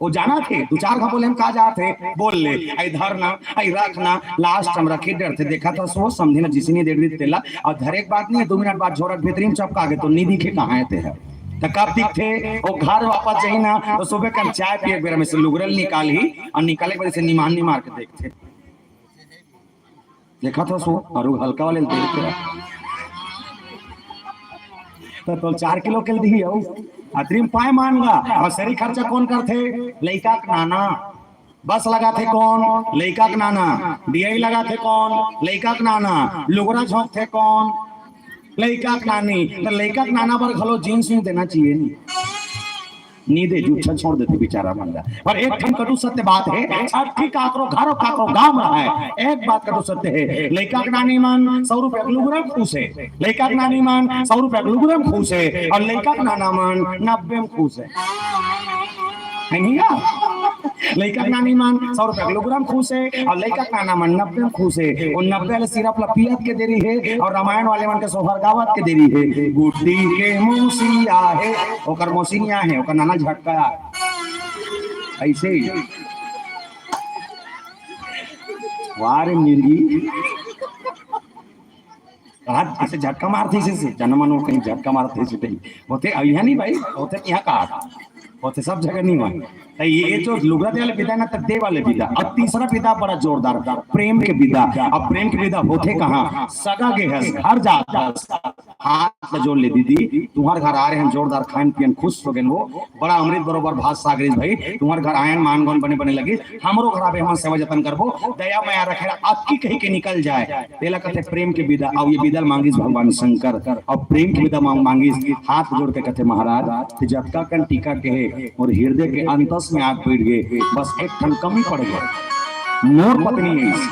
वो जाना थे, दो चार घा बोले हम का जाते, बोल ले, आई धारना, आई राखना, लास्ट हम रखी डरथे, देखा था सो, समधी ना जिसने दे दी तेला, और धरे के बात नहीं है, दो मिनट बाद झोरा भीतरी में चपका के, तो नहीं दिखे कहाँ है तेरा। त कब दिखथे? वो घर वापस जाही ना, तो सुबह कन चाय पिए के बेरा में से लुगरा ल निकालही और निकाले के बाद से निमान निमार के देखथे। देखा था सो, और वो हल्का वाले ल देखथे। तो, तो चार किलो के ल दिही हो, अतरी में पाए मान गा। और सरी खर्चा कौन करथे? लइका के नाना। बस लगाथे कौन? लइका के नाना। डीआई लगाथे कौन? लइका के नाना। लुगरा झोंकथे कौन? लइका के नानी। त लइका के नाना बर घलो जींस वींस देना चाहिए नी। नी दे, जूठा छोड़ देथे बेचारा मन ला। पर एक ठन कटु सत्य बात है, छट्ठी काकरो घर और काकरो गांव में है। एक बात कटु सत्य है, लइका के नानी मन सौ रुपया के लुगरा में खुश है, लइका के नानी मन सौ रुपया के लुगरा में खुश है, और लइका के नाना मन नब्बे में खुश है। है नहीं का? लइका के नानी मन सौ रुपया के लुगरा म खुश हे अउ लइका के नाना मन नब्बे म खुश हे। वो नब्बे वाले सिरप ला पियत के देरी हे अउ रामायण वाले मन के सोहर गावत के देरी हे। गुड्डी के मौसी आहे, ओकर मौसी नहीं आहे, ओकर नाना झटका आहे। ऐसे ही। वाह रे मिर्गी। हाथ ऐसे झटका मारथे, इसे से जन्म मनो कहीं झटका मारथे, इसे कहीं होथे, यहाँ नहीं भाई, होथे यहाँ का, होथे सब जगह नहीं हुआ। तो ये जो लुगरा दे वाले विधा ना, तो दे वाले विधा। अब तीसरा विधा बड़ा जोरदार, प्रेम के विधा। अब प्रेम के विधा होथे कहाँ? सगा गे हस, घर जात हस, हाथ ला जोड़ ले, दीदी, तुम्हार घर आ रहे हैं, जोरदार खान पियन, खुश हो गए हो, बड़ा अमृत बरोबर भात साग रहिस भाई, तुम्हार घर आयन मान गौन बने बने लगी, हमरो घर आबे, हम सेवा जतन करबो, दया मया रखे, अतकी कही के निकल जाए, तेला कथे प्रेम के विधा। अब ये विधा मांगिस भगवान शंकर, अब प्रेम के विधा मांग, मांगिस, हाथ जोड़ के कथे महाराज, ते जतका कन टीका के हे, और हृदय के अंतस में आग बैठ गए, बस एक ठन कमी पड़ गए, मोर पत्नी है इस,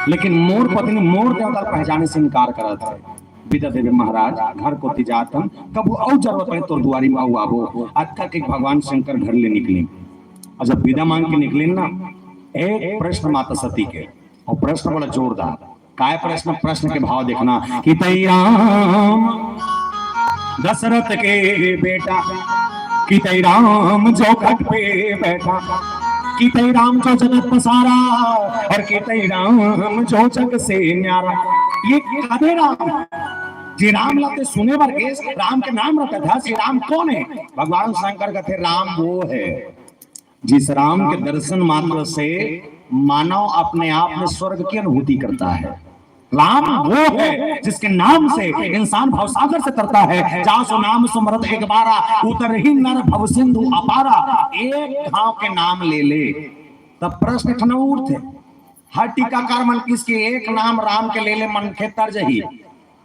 लेकिन मोर पत्नी मोर देवता पहचाने से इनकार करत है। विदा देवे महाराज, घर कोति जात हन, कभू अउ जरूरत पड़े तोर दुआरी में अउ आबो। अतका के भगवान शंकर घर ले निकले। और जब विदा मांग के निकले ना, एक प्रश्न माता सती के, और प्रश्न बड़ा जोरदार। काय प्रश्न? प्रश्न के भाव देखना कि तई राम दशरथ के बेटा, कि तई राम जो खट पे बैठा, कि तई राम जो जगत पसारा, और कि तई राम जो जग से न्यारा। ये कदे राम, जे राम ला ते सुने बर गेस, राम के नाम रखत हस, ये राम कौन है? भगवान शंकर कथे राम वो है जिस राम के दर्शन मात्र से मानव अपने आप में स्वर्ग की अनुभूति करता है। राम वो है जिसके नाम से इंसान भवसागर से तरता है। जासु नाम सुमरत एक बारा, उतरहिं नर भव सिंधु अपारा। एक घाव के नाम ले ले, तब प्रश्न ठन उठथे। हर टीकाकार मन किहिस के एक नाम राम के ले ले मनखे तर जही,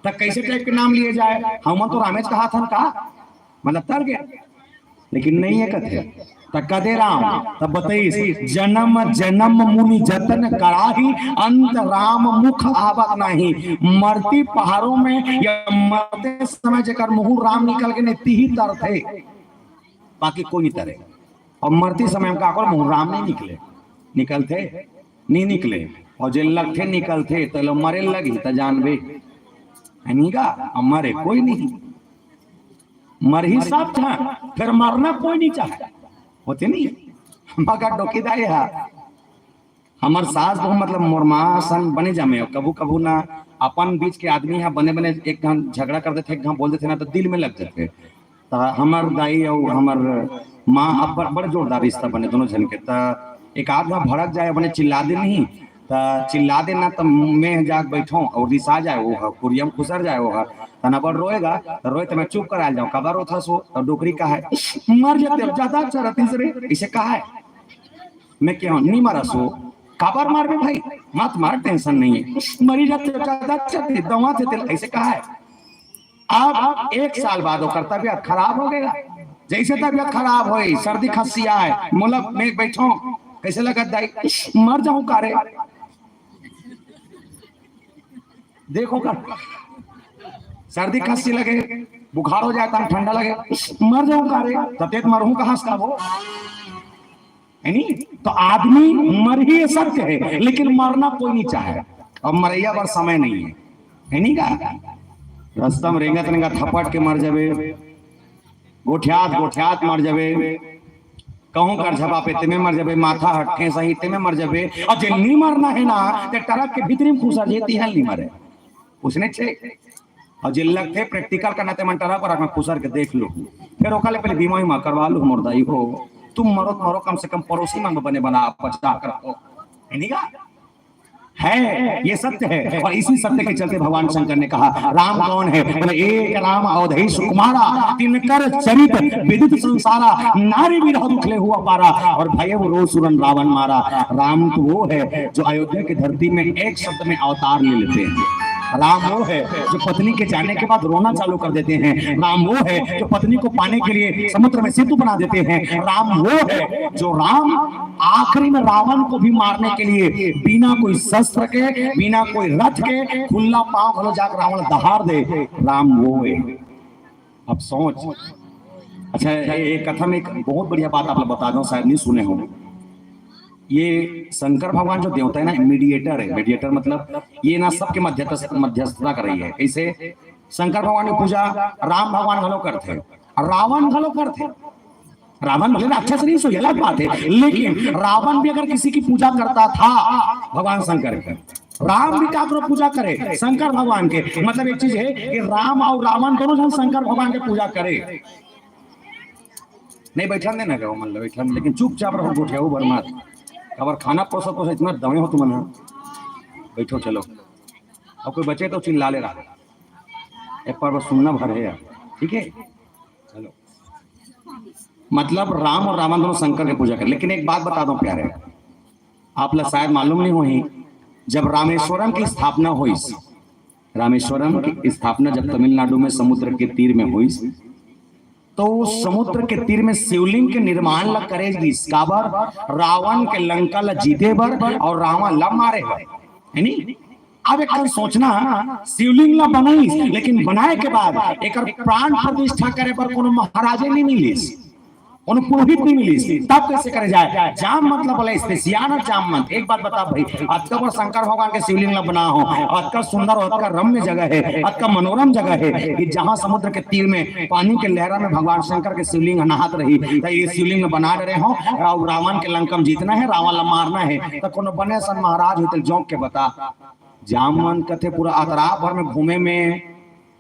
त कैसे टाइप के नाम लिए जाए? हमन तो रामेच कहाथन का, मतलब तर गए, लेकिन नहीं है कथे। त कदे राम, तब बताइस, जन्म जन्म मुनि जतन कराही, अंत राम मुख आवत नाही। मरती पहाड़ों में या मरते समय जेकर मुंह राम निकल के नहीं, तिही तरथे, बाकी कोई नहीं तरे। और मरती समय में का कर, मुंह राम नहीं निकले, निकलथे नहीं निकले, और जे लगथे निकलथे, तो लो मरे लगी त जानबे, है नहीं का? और मरे कोई नहीं, मरही सब झन, फिर मरना कोई नहीं चाहे, होथे नहीं। मगर डोकी दाई है, हमर सास बहू, मतलब मोर माँ सन बने जामे, कभू कभू ना अपन बीच के आदमी ह बने बने एक घन झगड़ा कर देथे, एक घन बोल देथे ना, तो दिल में लग जाथे। त हमर दाई अउ हमर माँ अब बड़, बड़ जोरदार रिश्ता बने दोनों झन के। त एक आध घन भड़क जाए, बने चिल्ला दे नहीं, त चिल्ला दे ना, त मैं जाके बैठो और रिसा जाए वो ह, कुरिया में खुसर जाए वो ह, त ना बड़ रोएगा, त रोए त मैं चुप कराए जाऊँ, काबर रोथस वो? त डोकरी कहे, मर जाते, अब ज्यादा अच्छा रहती रे, इसे कहे। मैं कहूँ, नहीं मरस वो। काबर मारबे भाई? मत मार, टेंशन नहीं है। मरी जाते, ज्यादा अच्छा थे, दवा थे तेल, ऐसे कहा है। अब एक साल बाद ओकर तबीयत खराब हो गया। जैसे तबीयत खराब होई, सर्दी खांसी आए, मोला मैं बैठो, कैसे लगत दाई? मर जाऊं का रे? देखो का, सर्दी खांसी लगे, बुखार हो जाए, तब ठंडा लगे, मर जाऊं का रे? तबीयत मरहूं कहाँ से वो? है नी? तो आदमी मरही सत्य है, लेकिन मरना कोई नहीं चाहे। अब मरैया बर समय नहीं है, है नी का? रस्ता में रेंगत रेंगत थपट के मर जाबे, गोठियात गोठियात मर जाबे, कहूं कर झपा पे तेमे मर जाबे, माथा हट ठेसही तेमे मर जाबे। और जे नी मरना है ना, ते ट्रक के भीतरी में खुसर जे, तिहां नी मरे। उसने छे। और जे लगथे प्रैक्टिकल करना, ते मन ट्रक पर रख में खुसर के देख लो, फिर ओकर ले पहले बीमा वीमा करवा लो, मोर दाई हो। तुम मरो त मरो, कम से कम पड़ोसी मन बने बना, बचा कर रखो, है नी का? है, ये सत्य है। और इसी सत्य के चलते भगवान शंकर ने कहा, राम कौन है? बोले, एक राम अवधेश कुमारा, तिनकर चरित विदित संसारा, नारी विरह दुख लेहु अपारा, और भये वो रो सुरन रावण मारा। राम तो वो है जो अयोध्या की धरती में एक शब्द में अवतार ले लेते हैं। राम वो है जो पत्नी के जाने के बाद रोना चालू कर देते हैं। राम वो है जो पत्नी को पाने के लिए समुद्र में सेतु बना देते हैं। राम वो है जो राम आखिरी में रावण को भी मारने के लिए बिना कोई शस्त्र के, बिना कोई रथ के, खुला पांव घलो जाकर रावण दहाड़ दे। राम वो है। अब सोच, अच्छा, ये, ये कथा में एक बहुत बढ़िया बात आप लोग बता दो, शायद नहीं सुने हो। ये शंकर भगवान जो देवता है ना, मीडिएटर है। मीडिएटर मतलब ये ना सबके मध्यस्थ, मध्यस्थता कर रही है। ऐसे शंकर भगवान की पूजा राम भगवान घलो करते हैं। और रावण घलो करते हैं। रावण भले राक्षस नहीं, सो ये अलग बात है, लेकिन रावण भी अगर किसी की पूजा करता था भगवान शंकर की, राम भी काकरो पूजा करे शंकर भगवान के। मतलब एक चीज है कि राम और रावण दोनों जन शंकर भगवान के पूजा करे। नहीं बैठन देना क्या, मतलब बैठन, लेकिन चुपचाप रहो, गोठियाऊ बर मत। अगर खाना परोसो परोसो इतना दमे हो तुम ना, बैठो चलो। अब कोई बचे तो चिल्ला ले रहा, एक बार बस सुनना भर है यार, ठीक है? चलो। मतलब राम और रावण दोनों शंकर के पूजा कर। लेकिन एक बात बता दो प्यारे, आप ला शायद मालूम नहीं होही, जब रामेश्वरम की स्थापना हुई, रामेश्वरम की स्थापना जब तमिलनाडु में समुद्र के तीर में हुई, तो उस समुद्र के तीर में शिवलिंग के निर्माण ला करे गिस। काबर? रावण के लंका ला जीते बर और रावण ला मारे बर, है नी? अब एक ठन सोचना, शिवलिंग ला बनाइस, लेकिन बनाए के बाद एकर प्राण प्रतिष्ठा करे बर कोनो महाराजे नहीं मिलिस, कोनो पुरोहित नहीं मिलिस, तब कैसे करे जाए? जामवंत ला बोले, इसने सियाना जामवंत, एक बात बता भाई, अतका बड़ शंकर भगवान के शिवलिंग ला बना हो, अतका सुंदर, अतका रम्य जगह है, अतका मनोरम जगह है कि जहाँ समुद्र के तीर में पानी के लहरा में भगवान शंकर के शिवलिंग नहात रही, तो ये शिवलिंग बना रहे हो और रावण के लंका में जीतना है, रावण ला मारना है, तो कोनो बने सन महाराज होते जोंक के बता। जामवंत कथे पूरा अतरा भर में घूमे में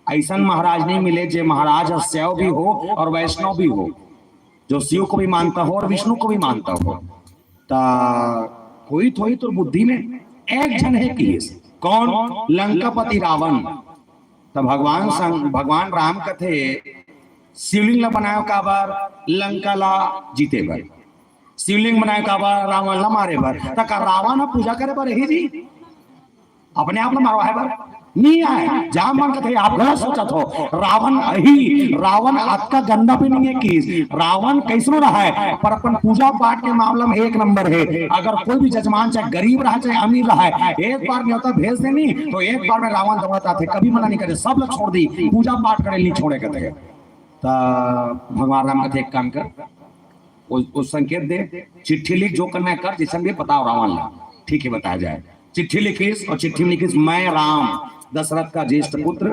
ऐसन महाराज नहीं मिले, जे महाराज ह शैव भी हो और वैष्णव भी हो, जो शिव को भी मानता हो और विष्णु को भी मानता हो। ता कोई थोड़ी तोर बुद्धि में एक झन है कि कौन? लंकापति रावण। तब भगवान संग, भगवान राम कथे शिवलिंग ला बनायो काबर? लंका ला जीते बर। शिवलिंग बनायो काबर? रावण ला मारे बर। त का रावण ह पूजा करे बर ही जी? अपने आप ला मरवाए बर नहीं आए। जामवंत कथे, आप गलत सोचत हो। रावण ही, रावण अतका गंदा भी नहीं है कि रावण कैसनो रहा है, पर अपन पूजा पाठ के मामला में एक नंबर है। अगर कोई भी जजमान चाहे गरीब रहा चाहे अमीर रहा है, एक बार न्योता भेज देनी तो एक बार में रावण दौड़त आथे, कभी मना नहीं करे, सब लोग छोड़ दी, पूजा पाठ करे नहीं छोड़े कथे। त भगवान राम कथे, एक काम कर, वो, वो संकेत दे, चिट्ठी लिख, जो करना है कर, जैसन भी बताओ रावण ला। ठीक है, बताया जाए। चिट्ठी लिखिस और चिट्ठी में लिखिस, मैं राम, दशरथ का ज्येष्ठ पुत्र,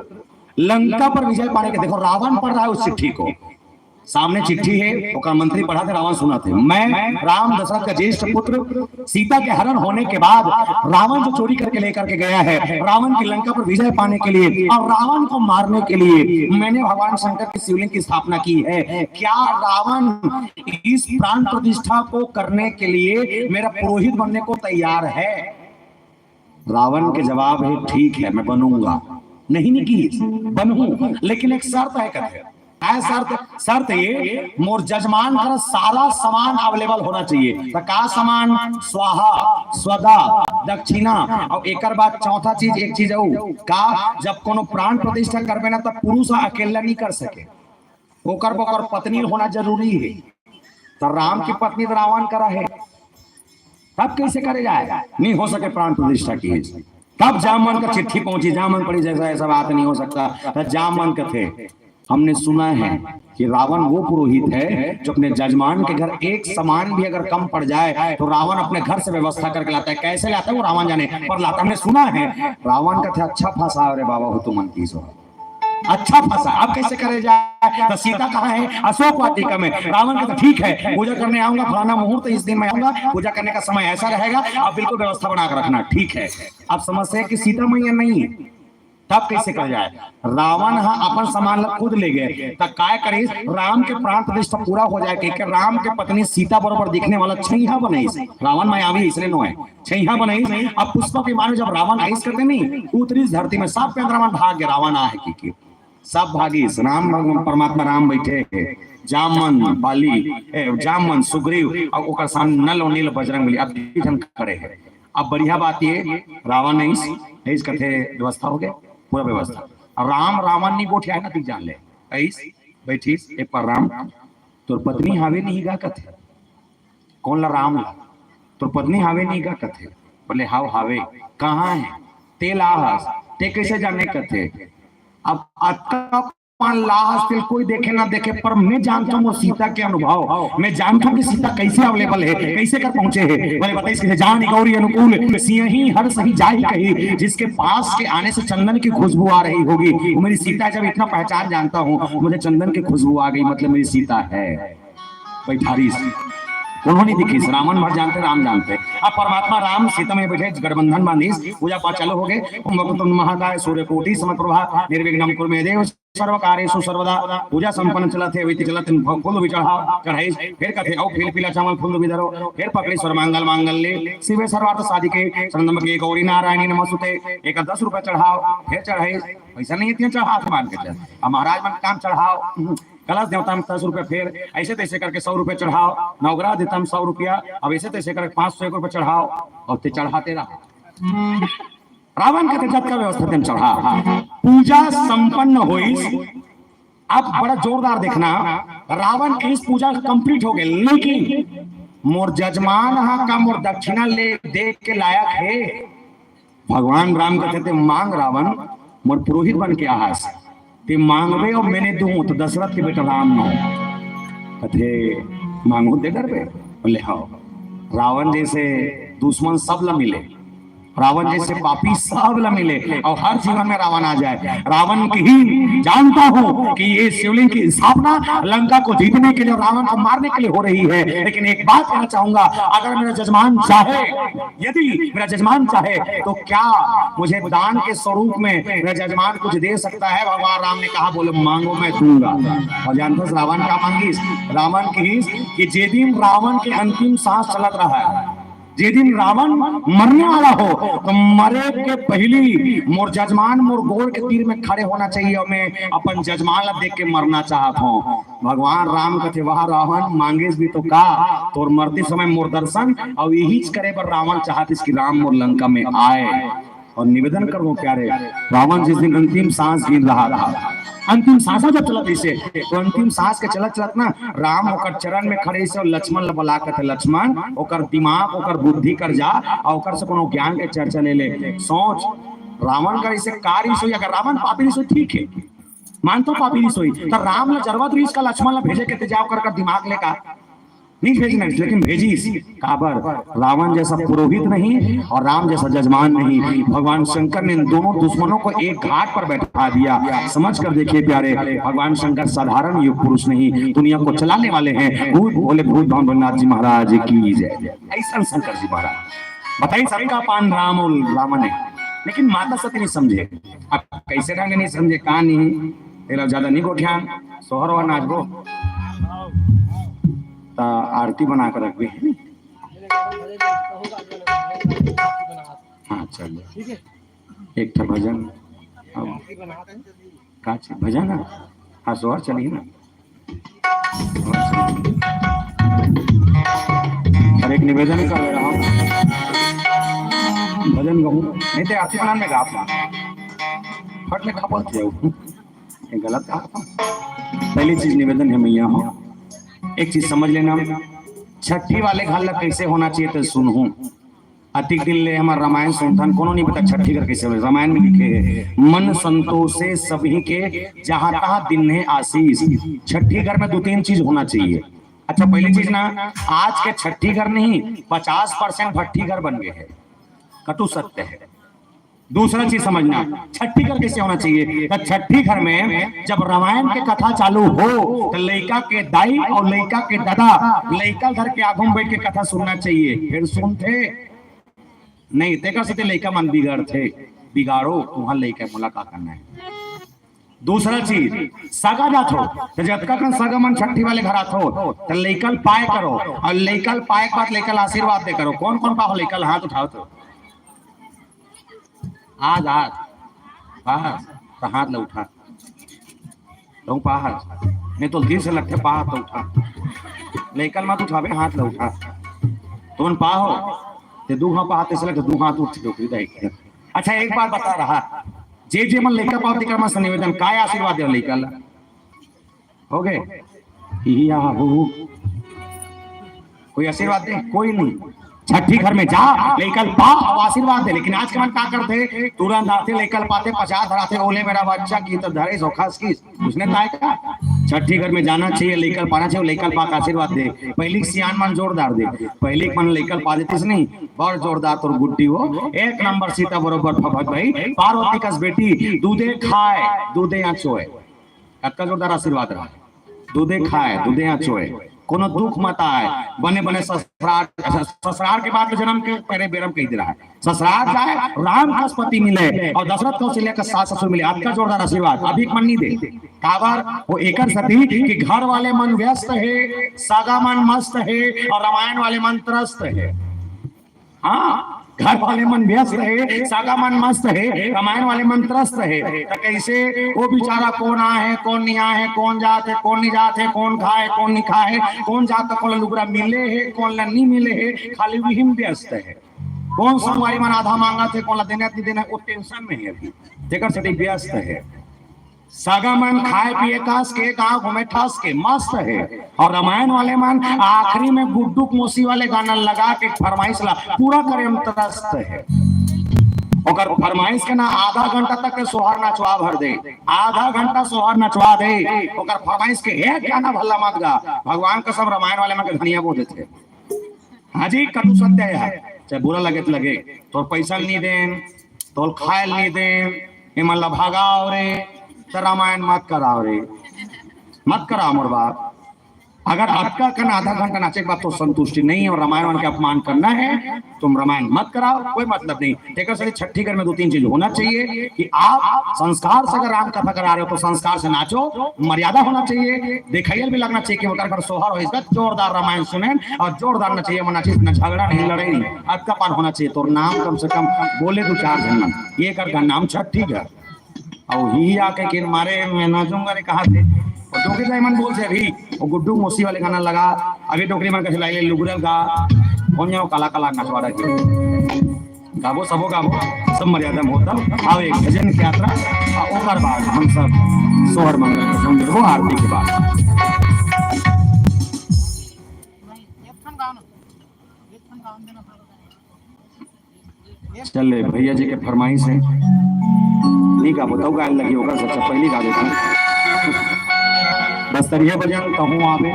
लंका पर विजय पाने के, देखो रावण पढ़ रहा है उस चिट्ठी को, सामने चिट्ठी है, ओकर मंत्री पढ़ा थे, रावण सुना थे। मैं राम दशरथ का ज्येष्ठ पुत्र, सीता के हरण होने के बाद रावण जो चोरी करके लेकर के गया है, रावण की लंका पर विजय पाने के लिए और रावण को मारने के लिए मैंने भगवान शंकर की शिवलिंग की स्थापना की है। क्या रावण इस प्राण प्रतिष्ठा को करने के लिए मेरा पुरोहित बनने को तैयार है? रावण के जवाब है, ठीक है, मैं बनूंगा। नहीं, नहीं की, बनूं, लेकिन एक शर्त है, कथे। काय शर्त? शर्त ये, मोर जजमान कर सारा सामान अवेलेबल होना चाहिए। तो का सामान? स्वाहा, स्वधा, दक्षिणा, और एकर बाद चौथा चीज, एक चीज और का, जब कोनो प्राण प्रतिष्ठा करबे ना, तब पुरुष अकेला नहीं कर सके, ओकर ओकर पत्नी होना जरूरी है। तो राम की पत्नी तो रावण करा है, तब कैसे करे जाए? नहीं हो सके प्राण प्रतिष्ठा की। तब जामवंत का चिट्ठी पहुंची, जामवंत पढ़ी, जैसा ऐसा बात नहीं हो सकता। तो जामवंत कथे, हमने सुना है कि रावण वो पुरोहित है जो अपने जजमान के घर एक सामान भी अगर कम पड़ जाए तो रावण अपने घर से व्यवस्था करके लाता है। कैसे लाता है वो रावण जाने, पर लाता, हमने सुना है। रावण कथे, अच्छा फंसा रे बाबा हो तुमन की सो। अच्छा फंसा, अब कैसे करे जाए? तो सीता कहाँ है? अशोक वाटिका में। रावण कथे, ठीक है, पूजा करने आऊंगा, फलाना मुहूर्त, इस दिन मैं आऊंगा, पूजा करने का समय ऐसा रहेगा, आप बिल्कुल व्यवस्था बना के रखना। ठीक है, अब समस्या है कि सीता मैया नहीं है, तब कैसे करे जाए? रावण ह अपन सामान ला खुद ले गए, त काय करिस? राम के प्राण प्रतिष्ठा पूरा हो जाए के, के राम के पत्नी सीता बरोबर दिखने वाला छैहा बनाइस। रावण मायावी इसलिए नो है, छैहा बनाइस। अब पुष्पक विमान में जब रावण आइस करते नहीं, उतरिस धरती में, सब पे रावण भाग गए, रावण आ है की, की। सब भागिस, राम भगवान परमात्मा राम बैठे हैं, जामन, बाली, ए, जामन, सुग्रीव, और ओकर सामने नल और नील बजरंग बली, अब तीन जन खड़े हैं। अब बढ़िया बात ये, रावण नहीं, नहीं कथे व्यवस्था हो गया, पूरा व्यवस्था। और राम, रावण नहीं गोठिया है ना, ती जान ले। ऐस बैठिस एक बार राम, तोर पत्नी हावे नहीं गा कथे। कौन ला? राम ला। तोर पत्नी हावे नहीं गा कथे। बोले, हाव हावे। कहाँ है? ते ला हस, ते कैसे जाने कथे? अब अतका पान लाहस तेल कोई देखे ना देखे, पर मैं जानता हूँ मोर सीता के अनुभव, मैं जानता हूँ कि सीता कैसे अवेलेबल है, कैसे कर पहुंचे है। बोले बताइस कि जान गौरी अनुकूल, सियही हर सही जाहि कही, जिसके पास के आने से चंदन की खुशबू आ रही होगी, वो मेरी सीता है। जब इतना पहचान जानता हूँ, मुझे चंदन की खुशबू आ गई, मतलब मेरी सीता है। बैठारीस, उन्होंने दिखीस, रावण भर जानते, राम जानते। अब परमात्मा राम सीता में बैठे, गठबंधन बांधीस, पूजा पाठ चालू हो गए। ओम वक्रतुंड महाकाय सूर्यकोटि समप्रभा, निर्विघ्नं कुरु मे देव, सर्व कार्येषु सर्वदा। पूजा संपन्न चलत हे, अभी चलत फूल भी चढ़ाव, चढ़ाई, फिर कथे, "औ फील पीला चावल फूल भी धरो", फिर पकड़ी स्वर, "मांगल मांगल्ये शिवे सर्वार्थ साधिके, शरण्यम के गौरी नारायणी नमोस्तुते।" एक दस रुपया चढ़ाव, फिर चढ़ाई, पैसा नहीं है, चढ़ाव मान के चल। अब महाराज मन काम चढ़ाव, कलश देवता में दस रुपया, फिर ऐसे तैसे करके सौ रुपया चढ़ाव, नवग्रह देता में सौ रुपया, अब ऐसे तैसे करके पाँच सौ एक रुपया चढ़ाव, और ते चढ़ाते रहा। रावण के जतका व्यवस्था तेन चढ़ा, पूजा संपन्न होइस। अब बड़ा जोरदार देखना, रावण के इस पूजा कंप्लीट हो गए, लेकिन मोर जजमान हा का मोर दक्षिणा ले दे के लायक है? भगवान राम कथे, "ते मांग रावण, मोर पुरोहित बन के आहास, ते मांगबे और मैंने दूं।" तो दशरथ के बेटा राम नो कथे, "मांगो दे डरबे?" बोले, "हाँ।" रावण जैसे दुश्मन सब ला मिले, रावण जैसे पापी सब ला मिले और हर जीवन में रावण आ जाए। रावण की ही जानता हूं कि ये शिवलिंग की स्थापना लंका को जीतने के लिए, रावण को मारने के लिए हो रही है, लेकिन एक बात कहना चाहूंगा, अगर मेरा जजमान चाहे, यदि मेरा जजमान चाहे तो क्या मुझे दान के स्वरूप में मेरा जजमान कुछ दे सकता है? भगवान राम ने कहा, बोले, "मांगो, मैं दूंगा।" और जानते हो रावण का मांगिस? रावण की कि जे दिन रावण के अंतिम सांस चलत रहा है, जे दिन रावण मरने वाला हो, तो मरे के पहली मोर जजमान मोर गोड़ के तीर में खड़े होना चाहिए और मैं अपन जजमान ला देख के मरना चाहत हूँ। भगवान राम कथे, "वाह रावण, मांगेस भी तो का, तोर मरते समय मोर दर्शन।" और यही करे बर रावण चाहत इस कि राम मोर लंका में आए। और निवेदन करबो प्यारे, रावण जिस दिन अंतिम सांस गिन रहा था, अंतिम सांस जब चलत रहिसे, तो अंतिम सांस के चलत चलत ना राम ओकर चरण में खड़े रहिसे और लक्ष्मण ला बुला के, "लक्ष्मण, ओकर दिमाग, ओकर बुद्धि कर जा और ओकर से कोनो ज्ञान के चर्चा ले ले।" सोच, रावण का इसे का रिस होई, अगर रावण पापी रिस होई, ठीक है, मानथों पापी रिस होई, तो राम ला जरूरत रिस का लक्ष्मण ला भेजे के, ते जाओ कर, कर दिमाग लेका नहीं भेजना, लेकिन भेजिस। काबर? रावण जैसा पुरोहित नहीं और राम जैसा जजमान नहीं। भगवान शंकर ने इन दोनों दुश्मनों को एक घाट पर बैठा दिया। समझ कर देखिए प्यारे, भगवान शंकर साधारण युग पुरुष नहीं, दुनिया को चलाने वाले हैं। भूत भोले भूत भगवान भोलेनाथ जी महाराज की जय। ऐसा शंकर जी महाराज बताई, सबका पान राम और रावण है, लेकिन माता सती नहीं समझे। अब कैसे ढंग नहीं समझे, कहा नहीं, तेरा ज्यादा नहीं गोठियान, सोहर और नाचबो। त आरती बना के रखबे। हाँ, चल। एक ठा भजन। अब का चीज? भजन है? हाँ, सोहर चलिए ना। और एक निवेदन कर रहा हूँ, भजन गाऊँ, नहीं तो आरती बनाने में गा अपना फट में खपत जाऊ। ये गलत कहा था। पहली चीज निवेदन है मैया हो, एक चीज समझ लेना, छठी वाले घर ला कैसे होना चाहिए तो सुनहूं। अतिक दिन ले हमार रामायण सुनथन, कोनो नहीं पता छठी घर कैसे होवे। रामायण में लिखे है, "मन संतोषे सभी के, जहां तहां दीन्हे आशीष।" छठी घर में दो तीन चीज होना चाहिए। अच्छा, पहली चीज ना, आज के छठी घर नहीं, पचास परसेंट भट्ठी घर बन गए हैं। कटु सत्य है। दूसरा चीज समझना, छठी घर कैसे होना चाहिए? तो छठी घर में जब रामायण के कथा चालू हो, तो लइका के दाई और लइका के दादा लइका घर के आगू में बैठ के कथा सुनना चाहिए। फिर सुनते नहीं, तेकर से ते लइका मन बिगड़थे। बिगाड़ो, तुम्हार लइका, मोला का करना है? दूसरा चीज, सगा जात हो, तो जतका कन सगा मन छठी वाले घर आत हो, तो लइका ल पाए करो, और लइका ल पाए के बाद लइका ल आशीर्वाद दे करो। कौन कौन पाहो लइका ल? हाथ उठाओ तो। आज, आज, पाहस, तो हाथ ला उठा। तो पाहस, नहीं तो दिल से लगथे पाहस तो उठा। लइका ल मत उठावे, हाथ ला उठा। तुमन पाहो, ते दू हाथ पाहस, ते से लगथे दू हाथ उठ डोकरी दाई। अच्छा, एक बात बता रहा, जे जे मन लइका पाओ, तेकर मन से निवेदन, काय आशीर्वाद दे लइका ला? हो गए? इही आहा, हू, हू। कोई आशीर्वाद दे? कोई नहीं। छट्ठी घर में जा, लइका ल पा अउ आशीर्वाद दे। लेकिन आज के मन का करथे, तुरंत आथे, लइका ल पाथे, पछात धराथे, ओले मेरा बच्चा की तो धरे सो खस की, उसने ताय का। छट्ठी घर में जाना चाहिए, लइका ल पाना चाहिए, लइका ल पा के आशीर्वाद दे। पहिली के सियान मन जोरदार दे, पहिली के मन लइका ल पा देतिस नहीं, बड़ जोरदार तोर गुड्डी हो, एक नंबर सीता बरोबर फफत भाई, पार्वती कस बेटी, दूधे खाए, दूधे अचोए। कतका जोरदार आशीर्वाद रहा। दूधे खाए, दूधे अचोए, कोनो दुख मत आए, बने बने ससुरार, ससुरार के बाद जन्म के पहले बेरम कही दे रहा है, ससुरार जाए, राम कस पति मिले अउ दशरथ कौशल्या कस सास ससुर मिले। अतका जोरदार आशीर्वाद अभी के मन नहीं दे। काबर? वो एकर सती कि घर वाले मन व्यस्त हे, सगा मन मस्त हे अउ रामायण वाले मन त्रस्त हे। हाँ, घर वाले मन व्यस्त हे, सगा मन मस्त हे, रामायण वाले मन त्रस्त हे। त कइसे वो बेचारा कोन आए हे, कोन नहीं आए हे, कोन जात हे, कोन नहीं जात हे, कोन खाए, कोन नहीं खाए, कोन जात तक कोन ला लुगरा मिले हे, कोन ला नहीं मिले हे, खाली वही में व्यस्त हे। कोन संगवारी मन आधा मांगत हे, कोन ला देना नहीं देना, वो tension में हे अभी, तेकर सेती व्यस्त हे। सगा मन खाए पिए कस के, गांव घूमे ठस के, मस्त हे। अउ रामायण वाले मन आखिरी में गुड्डू के मौसी वाले गाना लगा के फरमाइश ला पूरा करे में त्रस्त हे। ओकर फरमाइश के ना आधा घंटा तक के सोहर नचवा भर दे, आधा घंटा सोहर नचवा दे, ओकर फरमाइश के एक गाना भल्ला मत गा। भगवान कसम, रामायण वाले मन के धनिया बो देथे। हाँ जी, कटु सत्य हे, चाहे बुरा लगे त लगे, तोर पैसा ल नहीं देन, तोल खाए ल नहीं देन, एमन ला भगाओ रे, त रामायण मत कराओ रे, मत कराओ मोर बाप। अगर अतका कन आधा घंटा नाचे के बाद तो संतुष्टि नहीं हे अउ रामायण वाले के अपमान करना हे, तुम रामायण मत कराओ, कोई मतलब नहीं। तेकर से छट्ठी घर में दो तीन चीज होना चाहिए कि आप संस्कार से अगर राम कथा करा रहे हो तो संस्कार से नाचो, मर्यादा होना चाहिए, देखइया ल भी लगना चाहिए कि ओकर घर सोहर हो, इसका जोरदार रामायण सुने अउ जोरदार नचइया मन नाचिस, न झगड़ा नहीं, लड़ाई नहीं, अतका पार होना चाहिए। तोर नाम कम से कम बोले दो चार झन मन, ये कर नाम छट्ठी घर। अउ ही आके के मारे में नाचूंगा रे कहा थे, अउ डोकरी दाई मन बोलथे अभी, वो गुड्डू मौसी वाले गाना लगा, अभी डोकरी मन कइसे लाई ले लुगरा गा, कौन जाओ काला काला नचवा रहे। गाबो, सबो गाबो, सब मर्यादा में होता। आओ, एक भजन की यात्रा, आ ओकर बाद हम सब सोहर मंगल के संग जुड़बो आरती के बाद। चल ले, भैया जी के फरमाइश हे, नहीं गाबो, तउ गाए लगी, ओकर से अच्छा पहिली गा देथन। बस्तरिया भजन कहूँ आवे,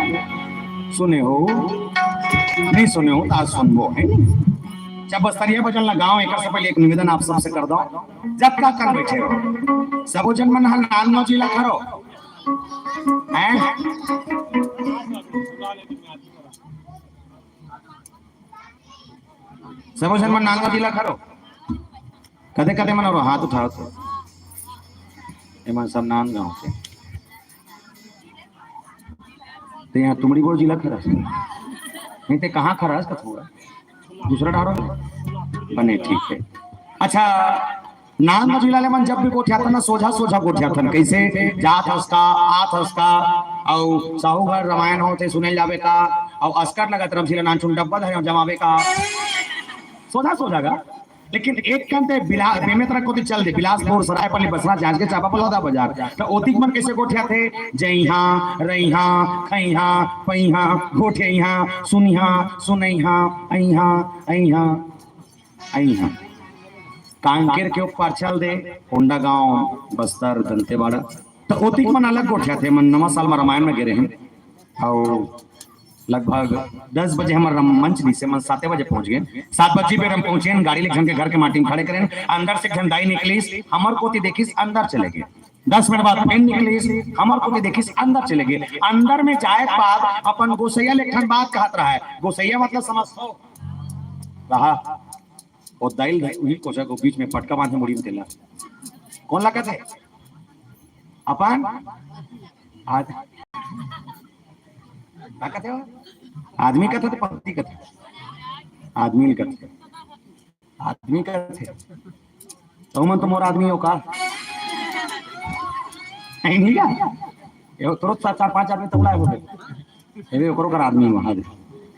सुने हो, नहीं सुने हो, त आज सुनबो, हे नहीं? जब बस्तरिया भजन लगाओ, एकर से पहले एक निवेदन आप सबसे कर दो, जतका कन बैठे हो, सबो झन मन ह नांदगांव जिला के हरो, हैं? सबो झन मन नांदगांव जिला के हरो, कते कते मन हरो हाथ उठाओ तो, एमन सब नांदगांव के। ते इहाँ तुमड़ीबोड़ जिला के हरस? नहीं ते कहाँ के हरस कथों? दूसरा डहर हो? बने, ठीक हे। अच्छा, नांदगांव जिला ले मन जब भी गोठियाथन ना, सोझा सोझा गोठियाथन। कइसे? जात हस का, आत हस का, अउ साहू घर रामायण होथे सुने ल जाबे का, अउ अस्कट लगत रमशीला नानचुन डब्बा धरे जमाबे का। सोझा सोझा गा। लेकिन एक कन ते बिला-, बेमेतरा कोती चल दे, बिलासपुर, सरायपाली, बसना, जांजगीर चांपा, बलौदा बाजार। त ओतिक मन कइसे गोठियाथे? जइहा, रइहा, खइहा, पइहा, गोठियइहा, सुनिहा, सुनइहा, अइहा, अइहा, अइहा। कांकेर के ऊपर चल दे, कोंडागांव, बस्तर, दंतेवाड़ा। त ओतिक मन अलग गोठियाथे, मन नवा साल म रामायण म गे रहेन। अउ लगभग दस बजे हमर रंगमंच निसे, मन साते बजे पहुंच गेन। सात बजे बेर हम पहुंचेन, गाड़ी ले एक झन के घर के माटी म खड़े करेन। अंदर से एक झन दाई निकलिस, हमर कोती देखिस, अंदर चले गे। दस मिनट बाद फेर निकलिस, हमर कोती देखिस, अंदर चले गे। अंदर में जाए के बाद अपन गोसैया ले एक ठन बात कहत रहय। गोसैया मतलब समझथो? रहा। ओ दाई ल उही कोचा को बीच में पटका बांधे मुड़ी म तेला। कोन ला कथे? अपन? आद-, का कथे हो? आदमी कथे त पति कथे? आदमी ल कथे। आदमी कथे। त मन तो मोर आदमी हो का? नहीं, नहीं का? ये तो रोज चार, चार, पांच आदमी तउलाए होथे। ये भी ओकरो कर आदमी हो, हाँ जी।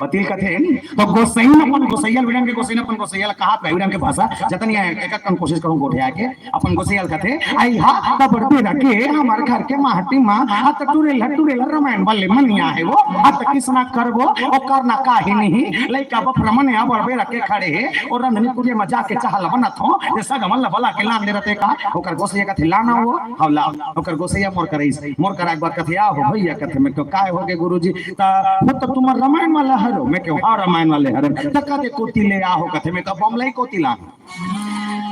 पतिल कथे नी, तो गोसइन अपन गोसैया ल, बिरन के गोसइन अपन गोसैया ल कहा पे, बिरन के भाषा जतन या एक, एक कन कोशिश करूं गोठिया के, अपन गोसैया ल कथे, "अइहा त बड़ बेरा के हमर घर के माटी मा, अत टुरेल टुरेल रमायन वाले मनिया हे वो, अत किसना करबो, ओकर ना काहे नहीं, लइका बफरा मन या बड़ बेरा के खड़े हे, ओ रंधनी कुरिया मा जाके चाहा ल बनाथों, ये सगा मन ल बला के लान दे रथे का?" ओकर गोसैया कथे, "लाना वो, हव ला।" ओकर गोसैया मोर करा आइस, मोर करा एक बार कथे, "आ हो भैया," कथे, मैं कहों, "काय होगे गुरुजी?" त, "वो तो तुम्हर रमायन वाला हरो।" मैं कहों, "हाँ, रमायन वाले हरन।" "त कते कोती ले आहो?" कथे, मैं कहों, "बमलई कोती लान।"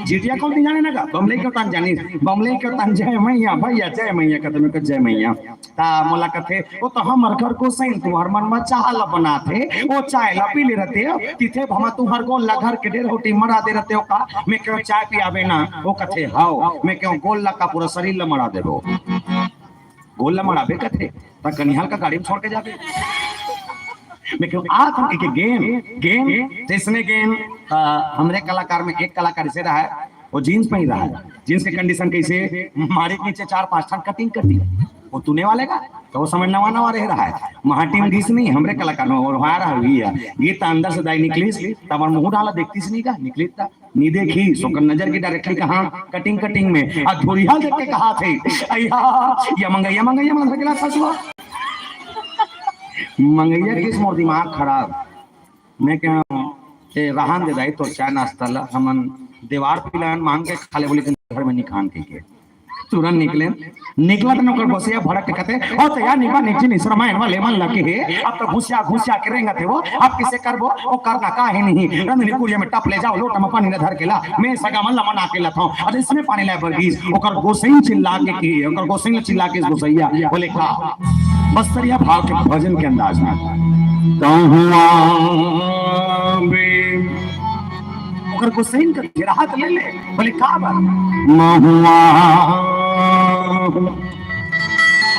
जितिया कोती जाने ना का? बमलई के तान जानी, बमलई के तान, "जय मैया भैया, जय मैया," कथे, मैं कहों, "जय मैया।" त मोला कथे, "वो तो हमर घर गोसइन तुम्हर मन मा चाहा ल बनाथे, वो चाय ल पी ले रथे, तिथे भमा तुम्हर गोल ल घर के डेढ़ होटी मरा दे रथे हो का?" मैं कहों, "चाय पियाबे ना?" वो कथे, "हव।" मैं कहों, "गोल ल का पूरा शरीर ल मरा देबो?" "गोल ल मराबे?" कथे, "त कनिहा ल का गाड़ी मा छोड़ के जाबे?" मैं कहों, "आ तुम एक गेम, गेम, जइसने गेम, अ, हमरे कलाकार में एक कलाकार अइसे रहा है, वो जींस पहिन रहा है, जींस के कंडीशन कइसे, मारी के नीचे चार पांच ठन कटिंग कटिंग, वो तूने वाले का, त वो समय नवा नवा रह रहा है, माटी मा गीस नहीं, हमरे कलाकार में वो रहा हुई है, गीत अंदर से दाई निकलिस, त हमर मुंह डाला देखतिस नहीं का, निकलिस त नी देखिस, ओकर नजर के डायरेक्टली कहाँ, कटिंग कटिंग में, आ धुरिहा देख के कहाथे, "अइहा, या मंगइया, मंगइया, मंगइया, मंगइया, ससुआ।" मंगइया किस मोर दिमाग खराब। मैं कहों, "ए, रहन दे दाई, तोर चाय नाश्ता ला, हमन देवार पिलान मांग के खा ले," बोले, "घर में निखान के, के।" तुरंत निकले, निकला त ओकर गोसैया भड़क के कथे, "ओ त यार निबा निकजी निसरमा एनवा लेमन लगे हे, अब तो घुसिया घुसिया के रेंगत हे वो, अब किसे करबो, ओ करना काहे नहीं, रंधनी कुरिया में टप ले जाओ, लोटा में पानी न धर के ला, मैं सगा मन ला मना के लथों।" अरे इसमें पानी लाए बर गीस, ओकर गोसइन चिल्ला के की, ओकर गोसइन चिल्ला के गोसैया बोले का, बस्तरिया भाव के भजन के अंदाज में, "तहुआ बे।" ओकर गोसइन का घेरा हाथ ले ले, बोले, "का बात?" "महुआ।"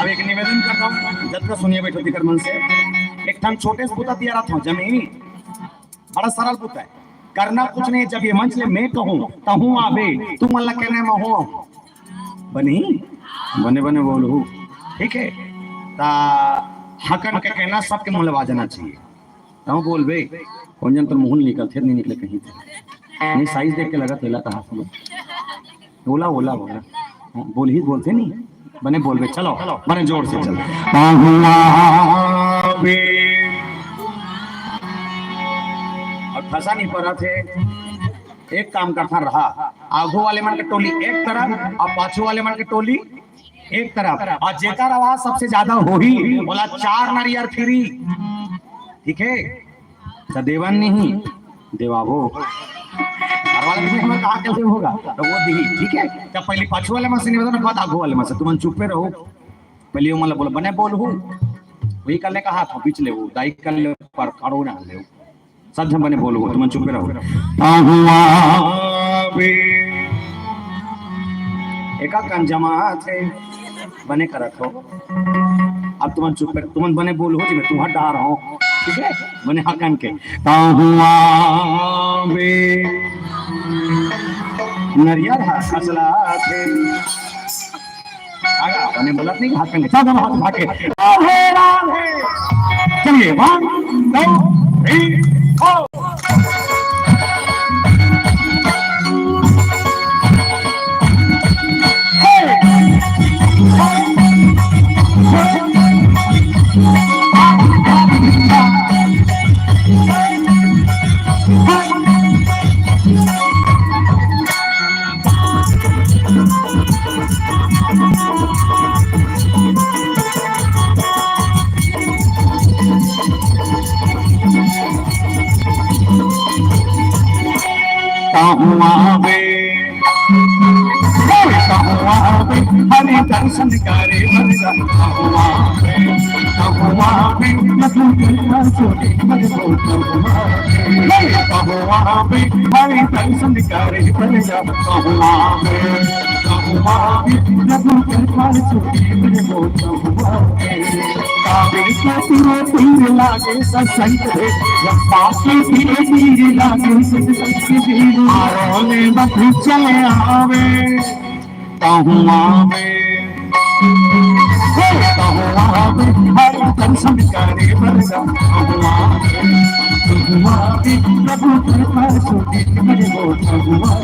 अब एक निवेदन करता हूँ, जतका सुनिया बैठो तिकर मन से, एक ठन छोटे से बुता दिया रहा था, जमीन, बड़ा सरल बुता है, करना कुछ नहीं, जब ये मंच ले मैं कहूँ, "तहूँ आबे," तुमन ला कहना है, "महुआ।" बनी? बने बने बोलहू, ठीक है? ता हकन के कहना सबके मुँह ले आ जाना चाहिए। तहूँ बोलबे, कोन जन तोर मुँह ले निकलथे, नहीं निकले कहीं। नहीं, साइज देख के लगथे ला कहा सुनो। ओला, ओला, ओला। हाँ, बोलही बोलथे नहीं। बने बोलबे, चलो, बने जोर से चल। पहुआ बे। अब फंसा नहीं पड़ा थे। एक काम करथा रहा, आगू वाले मन के टोली एक तरफ और पाछू वाले मन के टोली एक तरफ, और जेकर आवाज सबसे ज्यादा होही, ओला चार नारियर फ्री। ठीक है, त देवन नहीं, देवाबो। घर वाले भी हमें कहा के होगा, तो वो दी, ठीक है। जब पहले पाछू वाले मन से निवेदन, बाद आगू वाले मन से, तुमन चुप्पे रहो। पहले वो मतलब बोला, बने बोलहू, वही कर ले कहा था, बीच ले वो, दाई कर ले, पर खड़ो ना ले। सब झन बने बोलहू, तुमन चुप्पे रहो। पहुआ बे। एका कन जमा थे, बने करत हो। अब तुमन चुप्पे, तुमन बने बोलहू, जी मैं तुम्हार डार हूँ, ठीक है? बने हकन के। पहुआ बे। नरियर हा असला थे। आगा, बने बोलत नहीं, हाथ में सब हाथ उठा के, "राधे, राधे।" चलिए, one, two, three, four। पहुआ बे, पहुआ बे, हरि दर्शन करे बरगा। पहुआ बे, पहुआ बे, मधु के पास छोटे मधु पहुआ बे। पहुआ बे, हरि दर्शन करे बरगा। पहुआ बे, पहुआ बे, मधु के पास छोटे मधु पहुआ बे। काबिल के तीर तीर लागे ससंग रे, रस्ता के धीरे धीरे लागे ससंग रे। आरोले बस चले आवे, तहुआ बे, हे तहुआ बे, हर दर्शन करे बरगा भगवान, भगवान, प्रभु कृपा से देख बरगो भगवान।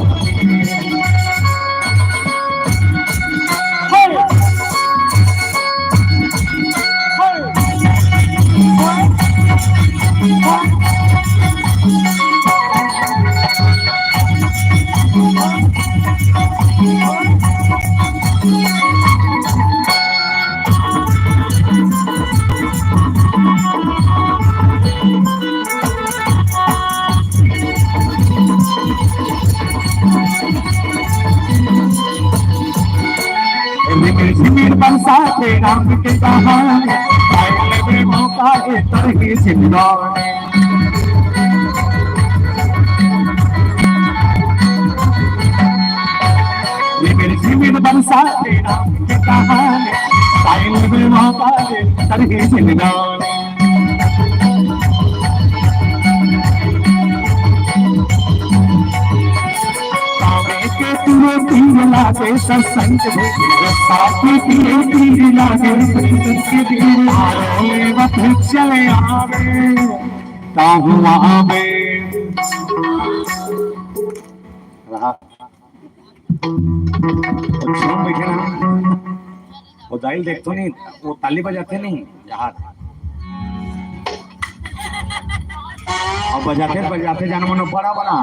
रिमिर झिमिर बरसाथे राम के कहानी, आए लेबे मौका ए तरही जिंदगानी। रिमिर झिमिर बरसाथे राम के कहानी, आए लेबे मौका ए तरही जिंदगानी। पावे के तीरे तीर लागे सत्संग दे, साथी तीरे तीर लागे सत्संग दे। आरो लेवत चले आवे, ताहू आवे। रहा। तो झूम बैठे ना। वो दाइल देखतो नहीं, वो ताली बजाते नहीं, जहाज। और बजाते, बजाते जानो मनो बड़ा बना।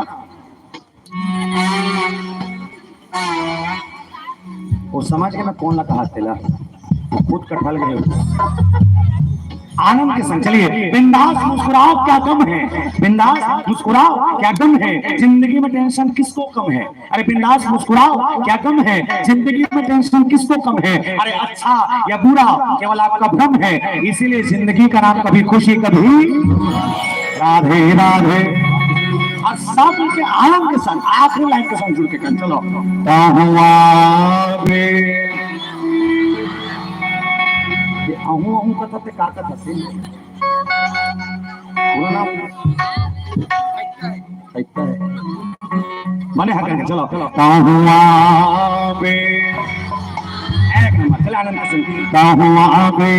वो समझ के मैं कौन ला कहा तेला, वो खुद कटहल गए। आनंद के संग चलिए, बिंदास मुस्कुराओ, क्या गम है? बिंदास मुस्कुराओ, क्या गम है? जिंदगी में टेंशन किसको कम है? अरे बिंदास मुस्कुराओ, क्या गम है? जिंदगी में टेंशन किसको कम है? अरे अच्छा या बुरा केवल आपका भ्रम है, इसीलिए जिंदगी का नाम कभी खुशी, कभी राधे राधे। और सब के आनंद के संग आखिरी लाइन के संग जुड़ के कहें, चलो। ताहू आबे। ये अहू अहू कथा ते का कथा से? पूरा नाम कहता है। मने हक करके चलो, चलो। ताहू आबे। एक नंबर, चला आनंद के संग। ताहू आबे।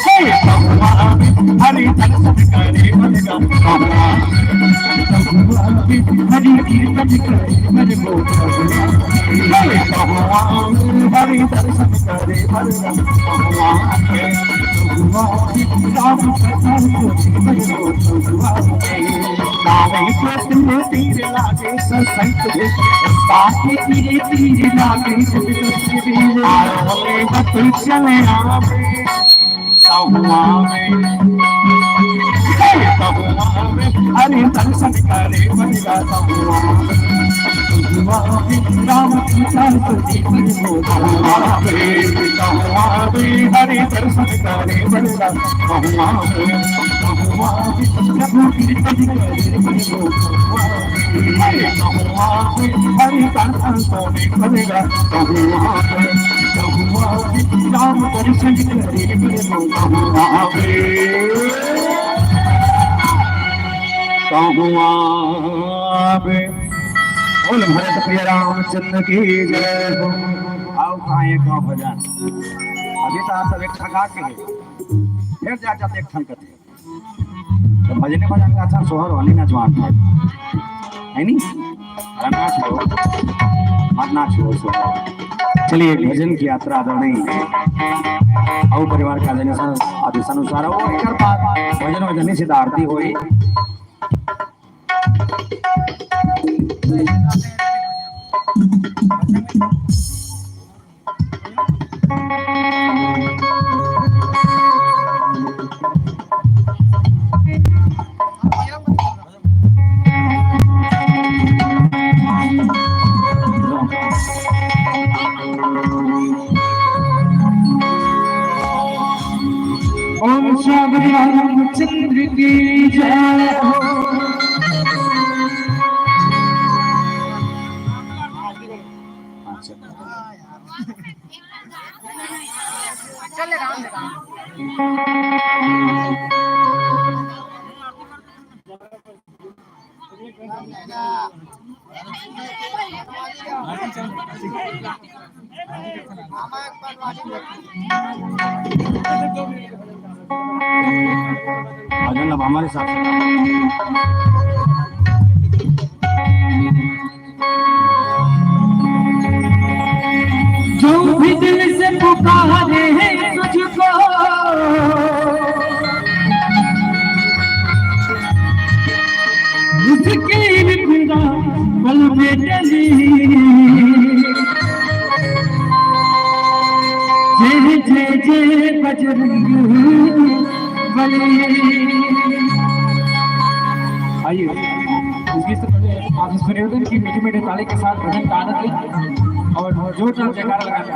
हे ताहू आबे, हरि दर्शन करे बरगा। ताहू आबे, हरि कीर्तन करे बरगो। हे ताहू आबे, हरि दर्शन करे बरगा। ताहू आबे, ताहू आबे, राम कथा को बरगो। ताहू आबे। नावे के तीरे तीर लागे सत्संग दे, साथे तीरे तीर लागे सत्संग दे। आरो लेवत चले आवे, ताहू आवे। हे ताहू आवे, हरि दर्शन करे बरगा ताहू आवे। ताहू आवे, राम सीता सती बरगो ताहू आवे। ताहू आवे, हरि दर्शन करे बरगा ताहू आवे। बोल भरत प्रिय रामचंद्र की जय हो। आओ खाए का भजन। अभी तो आप सब एक ठगा के हैं। फिर जा जाते एक ठन कथे। तो भजने भजन का अच्छा सोहर वाली नाच मारता है, है नी? अरे नाच लो, मत नाच लो सोहर। चलिए, एक भजन की यात्रा आदरणीय अउ परिवार का आदेश, आदेशानुसार हो। एक बार भजन भजन से आरती होई। ओम श्री रामचंद्र की जय हो। भजन अब हमारे साथ। जो भी दिल से पुकारे हैं तुझको, उसकी भी खुदा पल में टली। जय जय जय बजरंग बली। आइए, इस गीत से पहले आप सुने होते हैं कि मीठे मीठे ताली के साथ भजन का आनंद लें और जोरदार जयकारा लगाएं।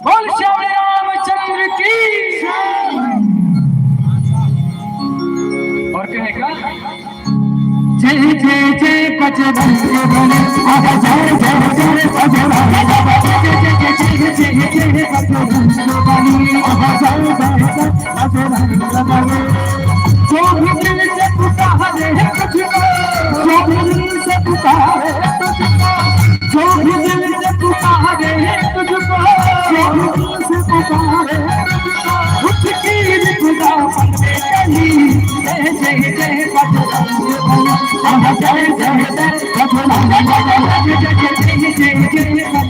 बोल श्याम रामचंद्र की। और कहेगा, जय जय जय बजरंग बली, आहा, जय जय जय बजरंग बली, जय जय जय जय बजरंग बली, आहा, जय जय जय बजरंग बली। जो भी दिल से पुकारे तुझको, जो भी दिल से पुकारे तुझको, जो भी दिल से पुकारे तुझको, जो भी दिल से पुकारे तुझको, उसकी भी खुदा बन के चली। जय जय जय बजरंग बली, आहा, जय जय जय बजरंग बली, जय जय जय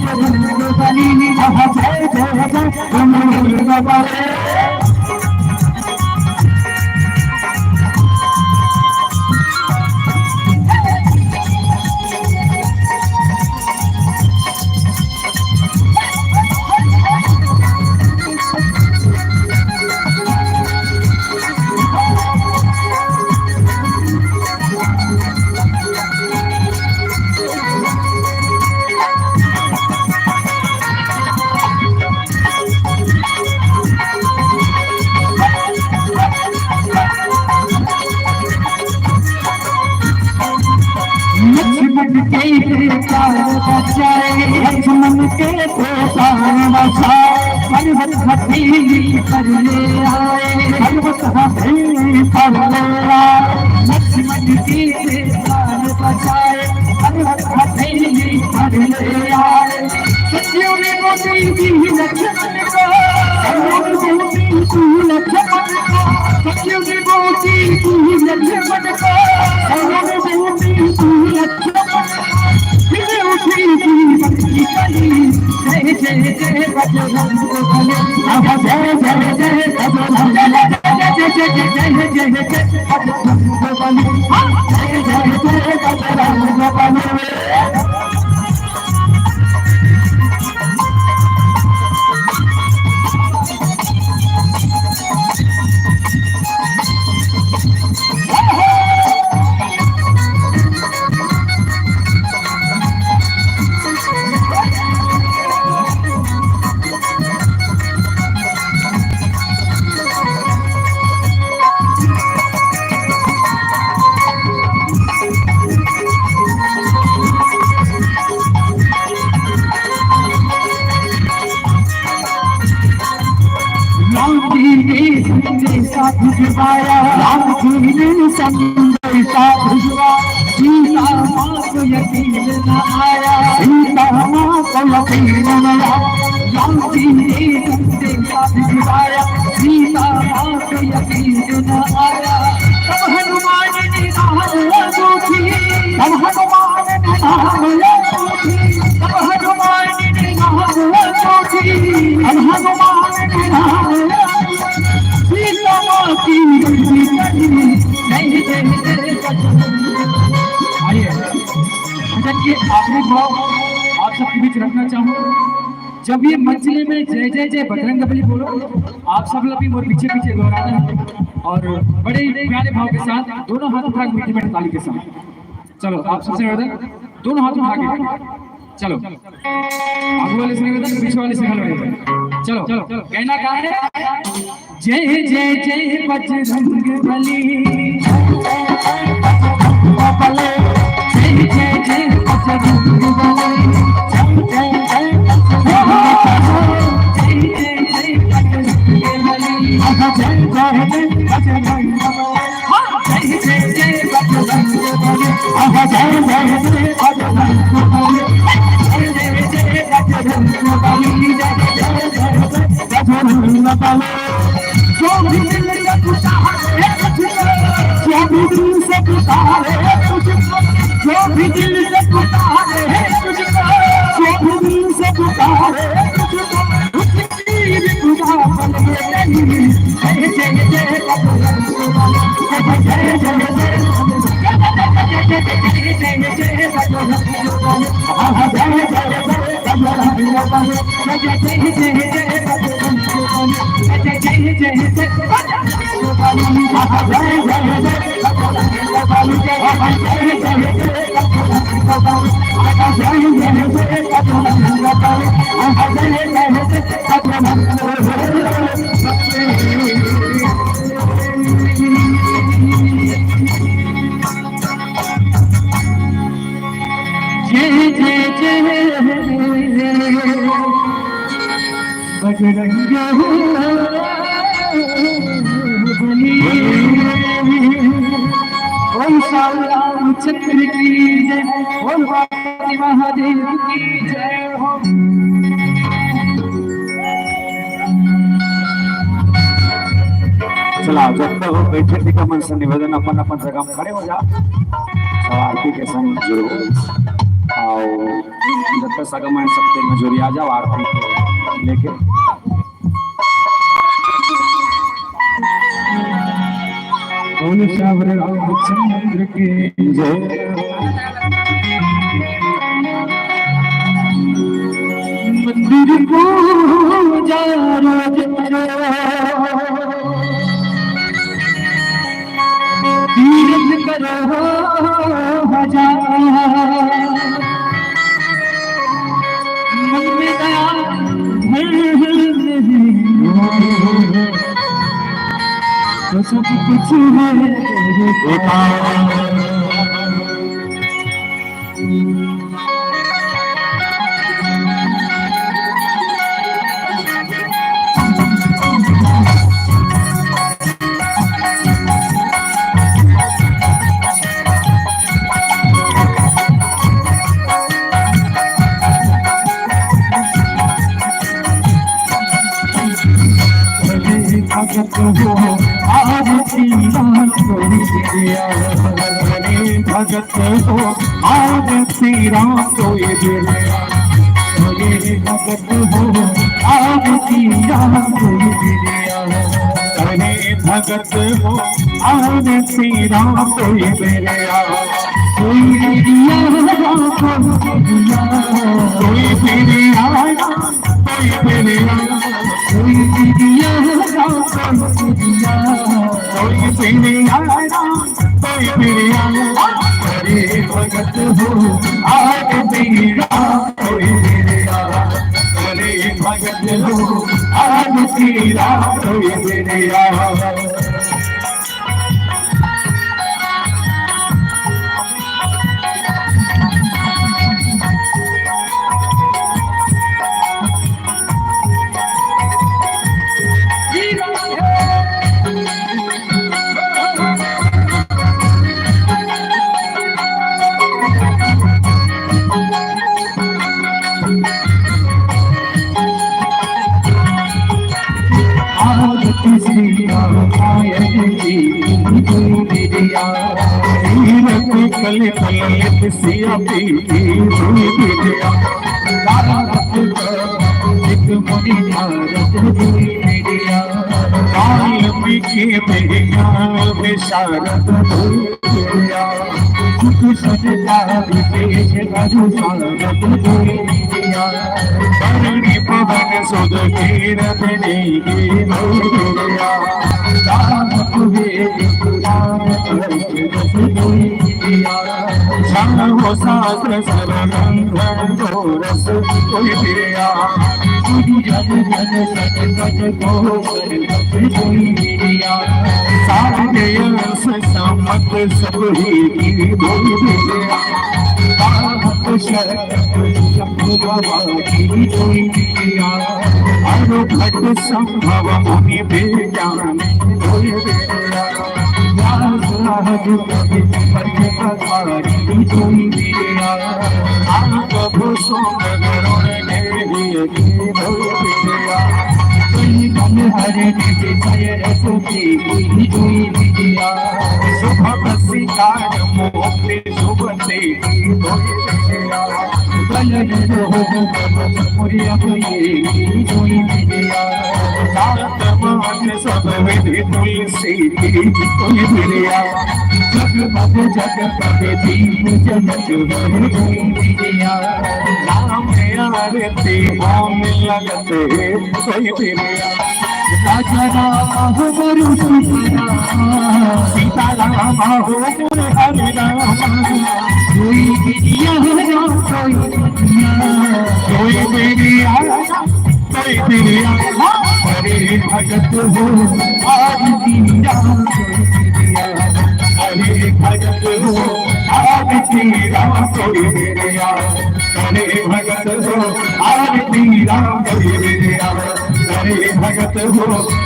बजरंग बली, आहा, जय जय जय बजरंग बली। लक्ष्मण के प्राण बचाए, लक्ष्मण के प्राण बचाए, पर्वत हथेली पर ले आए, पर्वत हथेली पर ले आए। लक्ष्मण के प्राण बचाए, पर्वत हथेली पर ले आए। सखियों ने बोली थी लक्ष्मण को, सखियों ने बोली थी लक्ष्मण को, सखियों ने बोली थी लक्ष्मण को, सखियों ने बोली थी लक्ष्मण को। फिर उठी थी बंसी कली, जय जय जय बजरंग बली, आहा, जय जय जय बजरंग बली, जय जय जय बजरंग बली, हाँ, जय जय जय बजरंग बली। राम जी ने संदेशा भिजवाया, राम जी ने संदेशा भिजवाया, सीता माँ को यकीन न आया, सीता माँ को यकीन न आया। राम जी ने संदेशा भिजवाया, सीता माँ को यकीन न आया। तब हनुमान ने राम को थी, तब हनुमान ने राम को थी, तब हनुमान ने राम को थी, तब हनुमान ने राम को थी। सीता माँ की यकीन न आया। आइए, भजन के आखिरी भाव आप सबके बीच रखना चाहूँ। जब ये मंचले में जय जय जय बजरंग बली बोलो, आप सब लोग भी मोर पीछे पीछे दोहराना है और बड़े ही प्यारे भाव के साथ दोनों हाथ उठा के मीठी मीठी ताली के साथ। चलो, आप सबसे निवेदन, दोनों हाथ उठा के। चलो, आगे वाले से निवेदन, पीछे वाले से निवेदन। चलो, कहना क्या है? जय जय जय बजरंग बली, जय जय जय बजरंग बली, जय जय जय बजरंग बली, जय जय जय बजरंग बली, हाँ, जय जय जय बजरंग बली। जो भी दिल से पुकारे तुझको, जो भी दिल से पुकारे तुझको, जो भी दिल से पुकारे तुझको, जो भी दिल से पुकारे तुझको, उसकी भी खुदा बन के नहीं। जय जय जय बजरंग बली, जय जय जय बजरंग बली, जय जय जय बजरंग बली। जय जय जय बजरंग बली। ओम साई रामचंद्र की जय, ओम पार्वती महादेव की जय हो। चला, जब तक हो बैठे थे, मन से निवेदन, अपन अपन जगह में खड़े हो जाओ और आरती के संग जुड़ो। और जब तक सगा मन सबके में जुड़िया जाओ आरती को लेके। बोल सावर रामचंद्र की जय। मंदिर पूजा रोज करो, तीरथ करो हजार। मन में दया धर्म नहीं हो, तो सब कुछ है बेकार। भगत हो, आरती राम कोई दिया। भगत हो, आरती राम कोई दिया। भगत हो, आरती राम कोई दिया। अरे भगत हो, आरती राम कोई दिया। कोई दिया, कोई दिया, कोई दिया। कोई भी नहीं आया, कोई भी नहीं आया, कोई भी नहीं आया, कोई भी नहीं आया। अरे भगत हो, आज तेरा कोई भी नहीं आया। अरे भगत हो, आज तेरा कोई भी नहीं आया। आरती श्री रामायण जी, कोई दिया। तीरथ कल कल सिया पी, कोई दिया। भारत का एक मुनि भारत, कोई दिया। वाल्मीकि में ज्ञान विशारद, कोई धरणी पवन सुत कीरत नेकी भैया। राम तुझे पुराण कल्प रस कोई दिया। श्याम हो शास्त्र सरगंधन को रस कोई दिया। तुझ जन जन सत सत को कोई दिया। सारे अंश सम्मत सब ही की बोल दिया। बाप शरत शंभु बाबा की बोल दिया। अणुघट संभव मुनि विज्ञान बोल दिया। व्यास राजु कवि पंच प्रकार की बोल दिया। आप भूषण गरुड़ ने भी बोल दिया। कोई मन हरे निज भय रस देहि दुइ बिरिया। शुभ प्रसिद्धार मोक्ष शुभ सेहि दुइ बिरिया। बल निरोग बल मुरिया दुइ बिरिया। जात मान सब विधि तुलसी की दुइ बिरिया। जगमग जगत में दीप जगत में दुइ बिरिया। राम आरती होम लगत सोई बिरिया। राजा राम हो मोर सीता राम, सीता राम हो मोर हरे राम। सोई बिरिया हो राम, सोई बिरिया। सोई बिरिया, सोई बिरिया। हरे भगत हो आरती राम, सोई बिरिया। हरे भगत हो आरती राम, सोई बिरिया। करे भगत हो आरती राम, करे बिरिया। करे भगत हो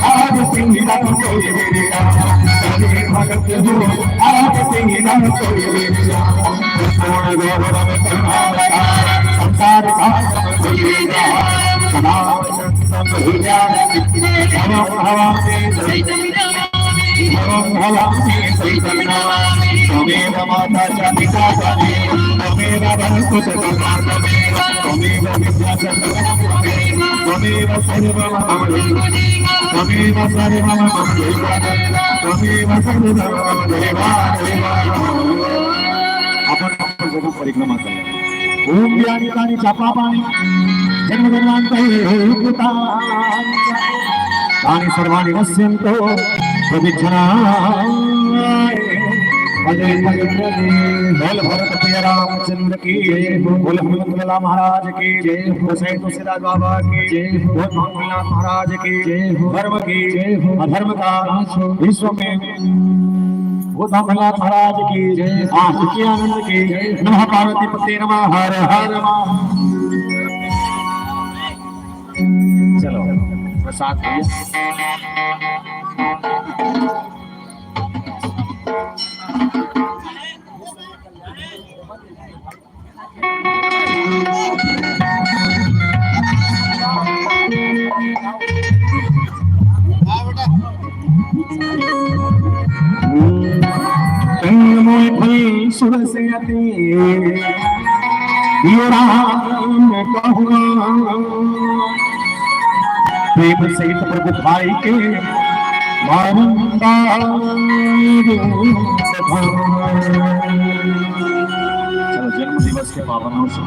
आरती राम, करे बिरिया। करे भगत हो आरती राम, करे बिरिया। संपूर्ण गौरव तुम्हारा, संसार सागर में सदा भव भवानी सहित नमामि। त्वमेव माता च पिता च मे, त्वमेव बन्धुश्च सखा च मे, त्वमेव विद्या च त्वमेव सर्वमम, त्वमेव सर्वमम देवा, त्वमेव सर्वमम देवा, देवा। अपन अपन जगह परिक्रमा करें। ओम व्यानि कानि च पापानि जन्म जन्मांतरे कृतानि, तानि सर्वाणि नश्यंतु प्रविज्झनाय। बोल भरत प्रिय रामचंद्र की जय हो, बोल हनुमत लाला महाराज की जय हो, सैयद तुलसीदास बाबा की जय हो, बोल मोहन लाल महाराज की जय हो, धर्म की जय हो, अधर्म का नाश हो, विश्व में बोल भोलेनाथ महाराज की जय, आरती आनंद की जय, नमः पार्वती पते नमः, हर हर महा-। चलो, प्रसाद भैया। तन मोय फल सुरस अति, यो राम कहूँ। प्रेम सहित प्रभु भाई के बारंबार चलो, जन्म दिवस के पावन अवसर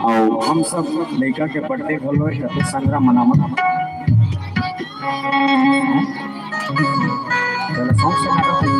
अउ हम सब लइका के बर्थडे घलो हे, कते संग्रह मनावत। चलो, सौंसे मनावत।